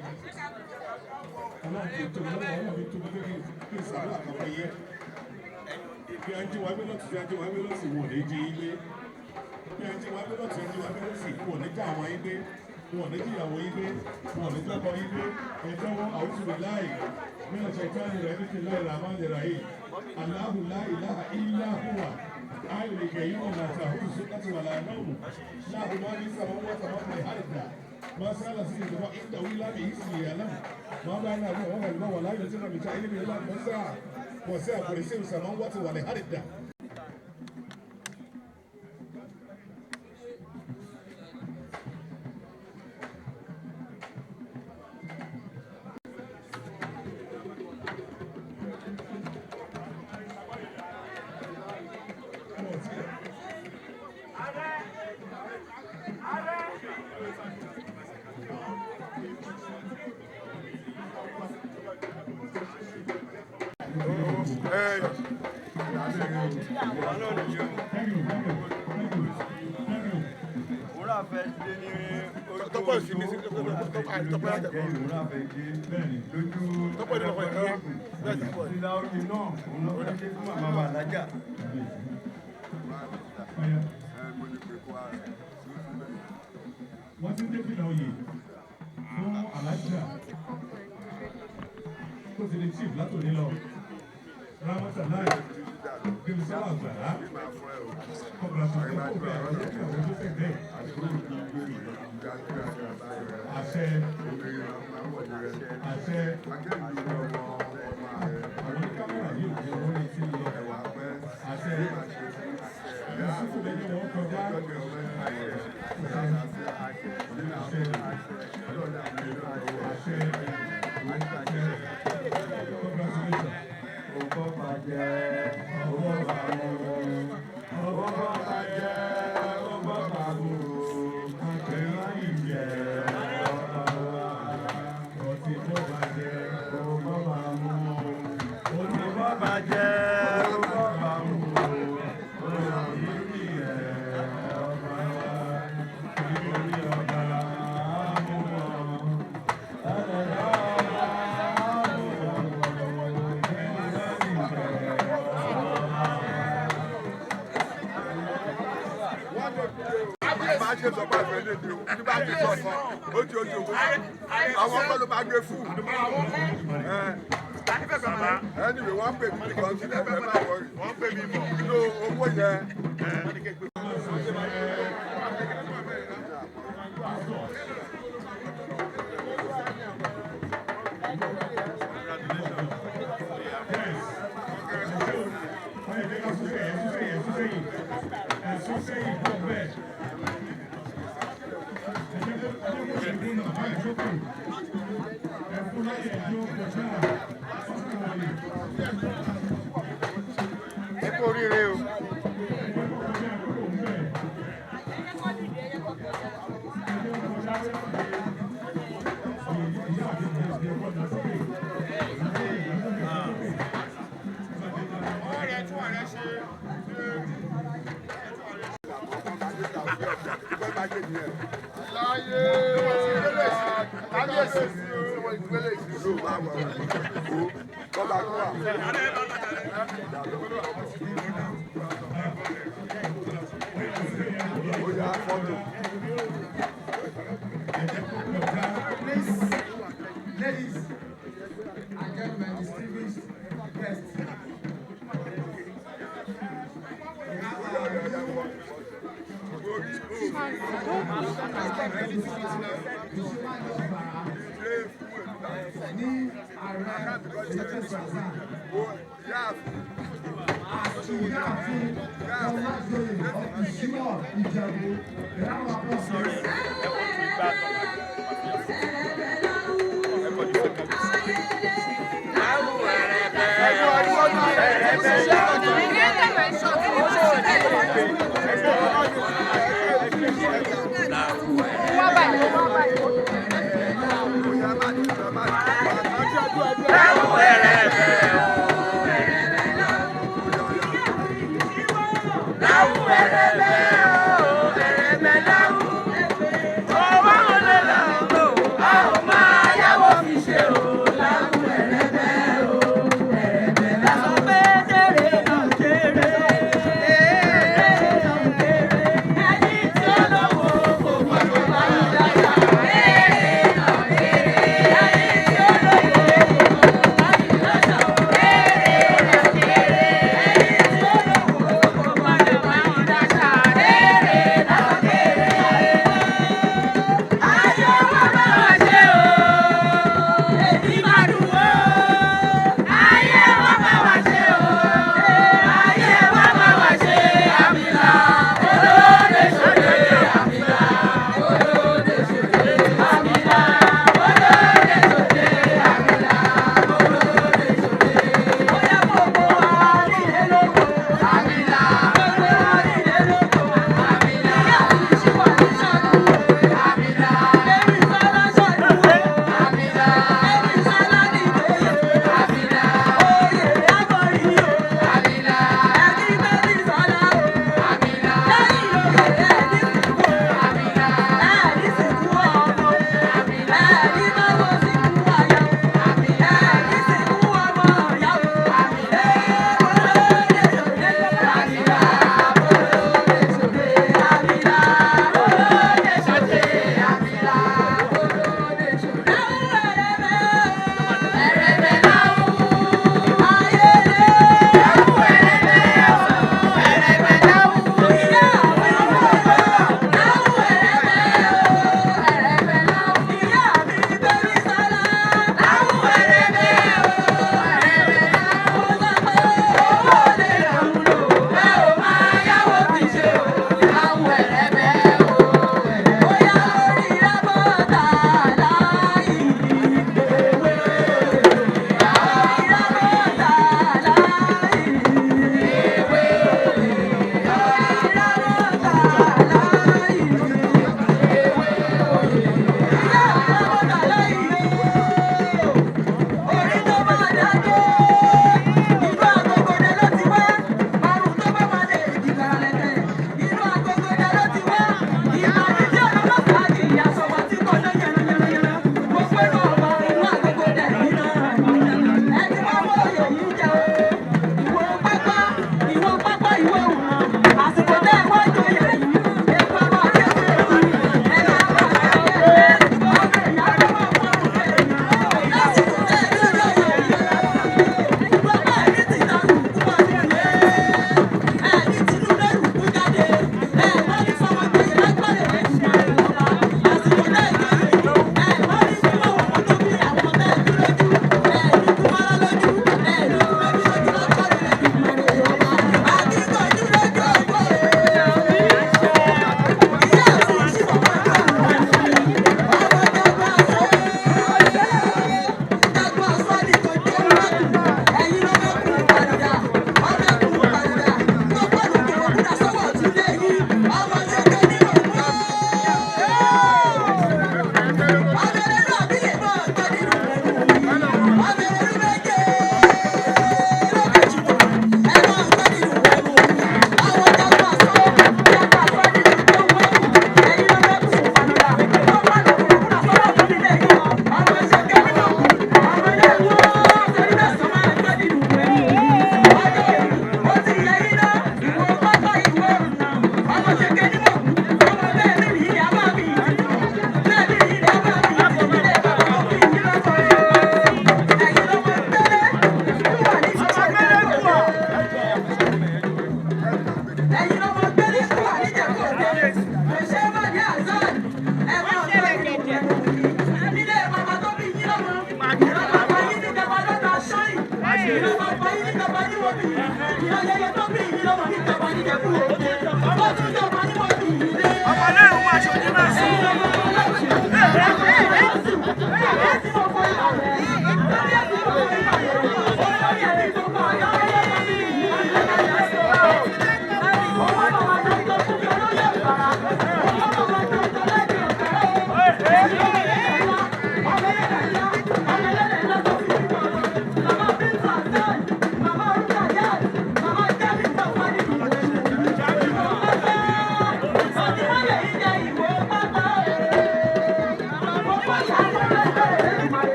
Ọlọ́run ti tóbi lọ́wọ́, Ọlọ́run ti tóbi pé kí n sàdúrà kan fún yín. Bí a ń jí wa gbé lọ́tún, bí a ń jí wa gbé lọ́sì, wọ́n ò ní jí yín gbé. Bí a ń jí wa gbé lọ́tún, bí a ń jí wa gbé lọ́sì, wọ́n ò ní já àwọn yín gbé. Wọ́n ò ní jíyàwó yín gbé. Wọ́n ò ní jábọ̀ yín gbé. Ẹ̀tọ́ wọn àwùjọ rẹ̀ láì. Mí الشيطان الرجيم. بسم الله الرحمن الرحيم. الله لا إله إلا هو الحي القيوم لا تأخذه سنة ولا نوم له ما في السماوات وما في الأرض ما سأل سيد ما عنده إلا بإذنه يعلم ما بين وما خلفه ولا يحيطون بشيء من علمه إلا وسع كرسيه السماوات والأرض. Tọ́pọ̀ sí mi sí tọ́pọ̀ yàtọ̀. Tọ́pọ̀ ní ọkọ̀ ìrọ̀. Ìlà oyè náà òun ló fẹ́ dé fún màmá wa lájà. Wọ́n ti ń dé fìlà oyè fún alájà tó ti di chief látòní lọ. Ramọ́tàláì Gbémisọ́lá Àgbàlá kọ̀ọ̀bùrà tó ń bẹ̀ àwọn tó fẹ́ bẹ́ẹ̀. Àṣẹ àṣẹ àwọn oníkámẹ́rà yìí ò jẹ́ wọ́n lè ti lọ. Àṣẹ Yusufu lẹ́yìn wọn kọjá. Àṣẹ àṣẹ àṣẹ. Congratulations. Ọkọ bàjẹ́, ọwọ́ bàmú. Ọwọ́ bàjẹ́, ọwọ́ bàmú. Àpẹẹrẹ ìjẹ́ ọba wa. Ọtí tó bàjẹ́, ọwọ́ bàmú. Ọtí tó bàjẹ́, ọwọ́ bàmú. Ọtí ìjẹ́ ọba wa. Nítorí ọba mú wọn. Ọba mú wọn. Bá ṣe sọ pé àfẹ́ lè dé o ní bá ti sọ kan ó ti ojú owó àwọn ọkọ ló máa gbé fún anyway wọ́n pè mí because ẹ má wọrí wọ́n pè mí bọ̀ nínú owó yẹn. Ẹ kú oríire o. Láyé kábíyèsí ló máa wà ó bọ́lá kú wa. Ó yá fọ́tò. Please, ladies and gentlemen, distinguished guests. We have our ní ààrẹ ìjọba àti ìyáàfin ọlájọyè ìṣíwọ Ìjẹ̀bú ìráwọ àpọ̀sọ̀rọ̀.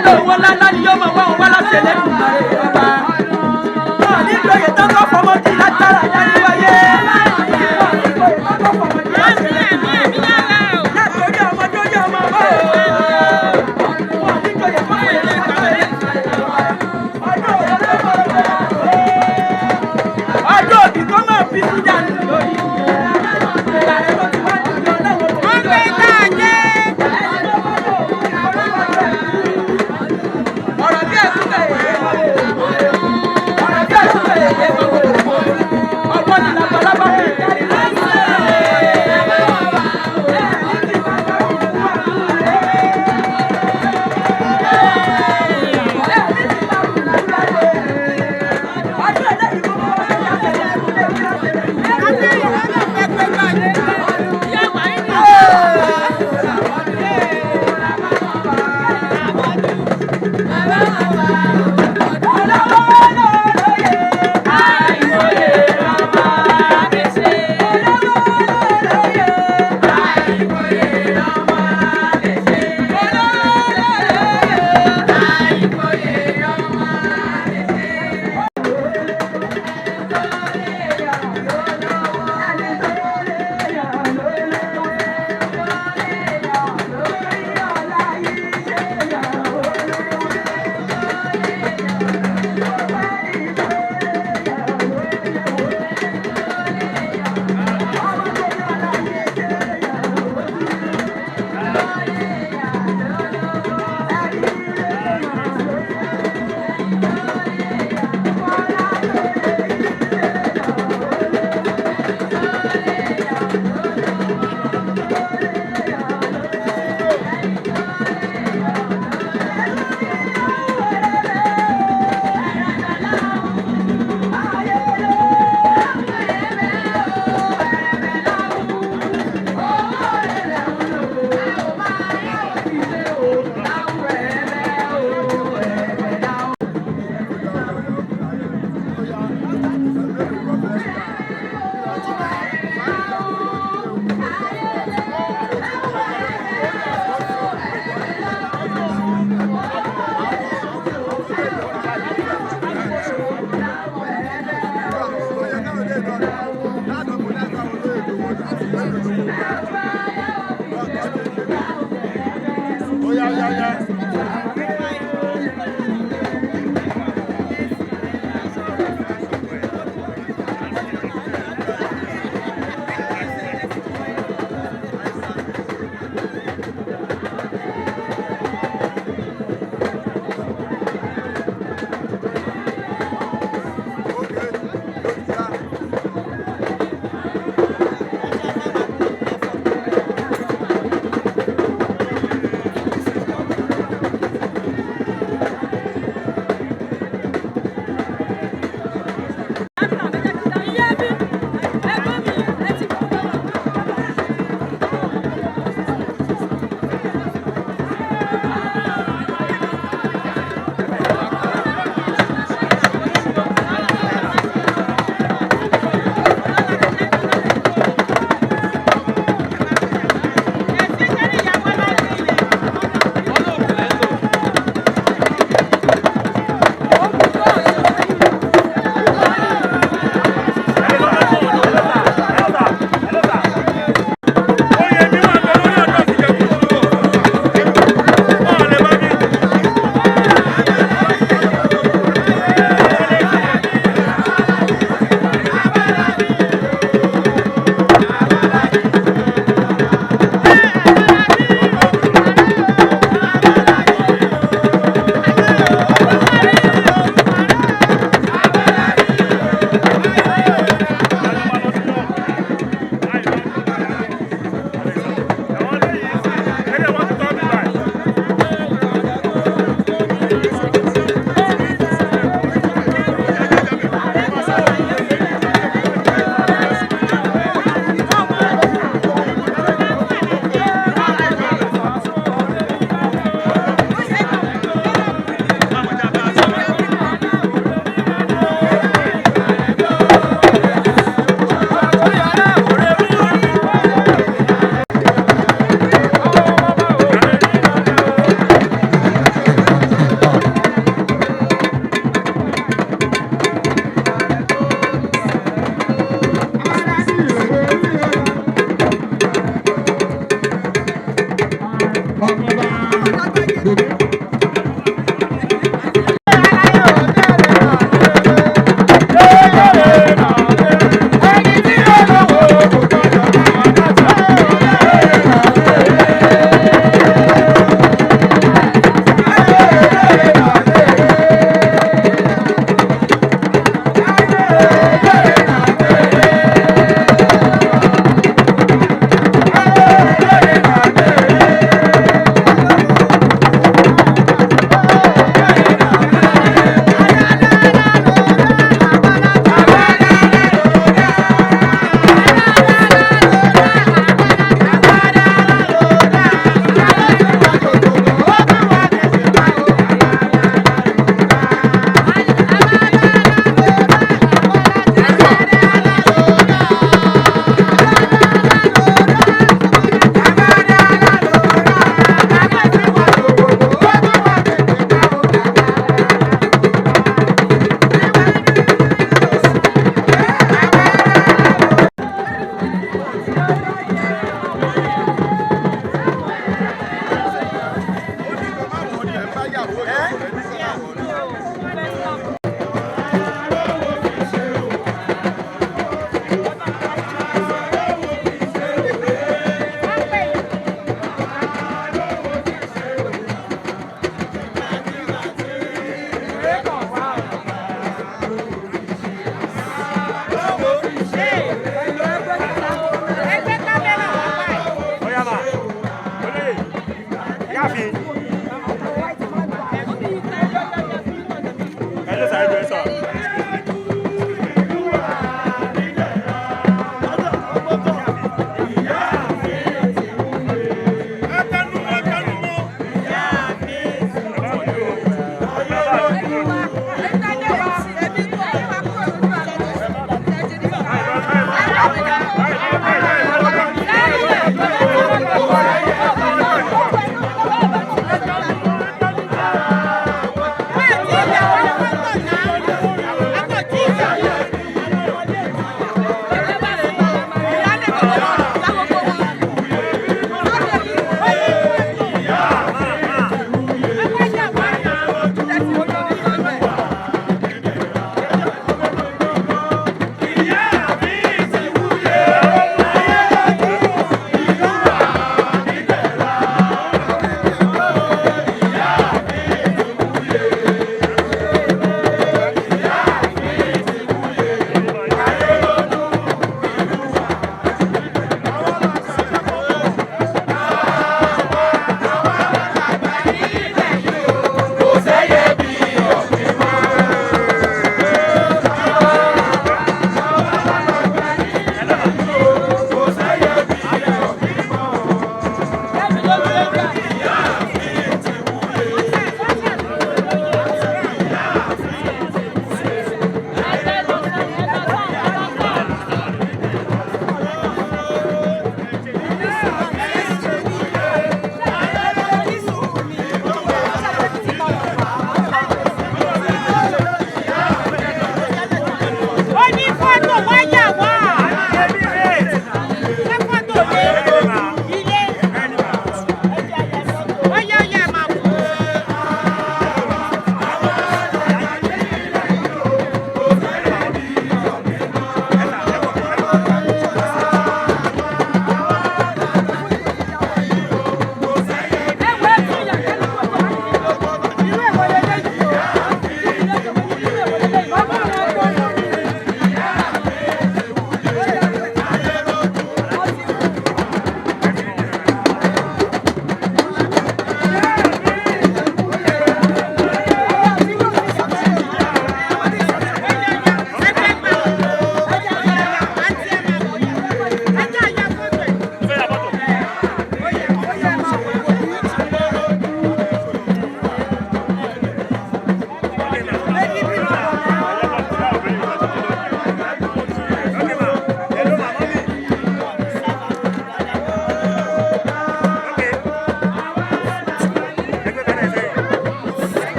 ńlá owó ńlá ńlá ni yóò máa wá wọn wá láti Ẹlẹ́dùmarè ọba. Wọn ní ìjòyè tó kọ́ fọmọdé látara dáníwáyé. Wọn ní ìjòyè tó kọ́ fọmọdé láti Ẹlẹ́dùmarè. Látòrí ọmọ dórí ọmọ ọmọ o. Wọn ní ìjòyè fọmọdé látara Ẹlẹ́dùmarè ọba. Ọdún òní ló mọ̀ ọ́. Ọdún òbí kó máa fi kú dànù lórí. Ìlànà tó ti wá dùn lọ náà wọ́n kò ní jọ. Ọ̀rọ̀ bí ẹ̀kú bẹ̀rẹ̀ ọ̀rọ̀ bí ẹ̀kú bẹ̀rẹ̀ ọgbọ́n ni labalábá fi jáde láti. Oya, oya, oya. Thank Ọmọba gbogbo.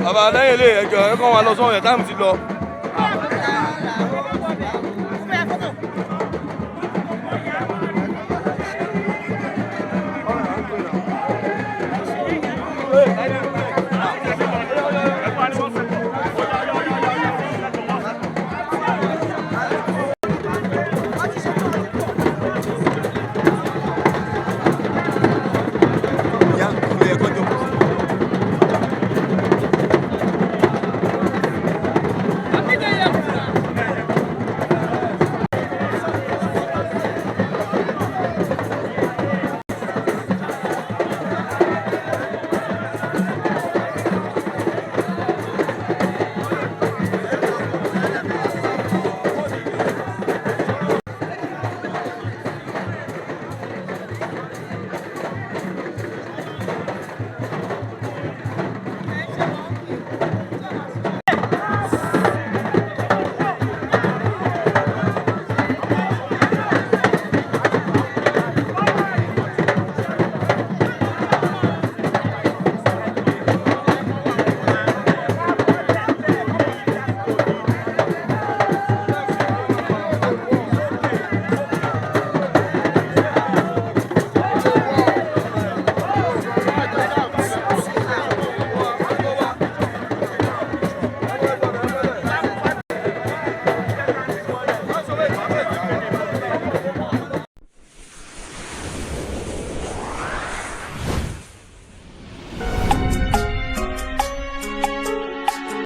Bàbá lẹ́yìn ilé ẹjọ́ ẹ kọ́ wa lọ sọ́wọ́n yẹn, táìmù ti lọ.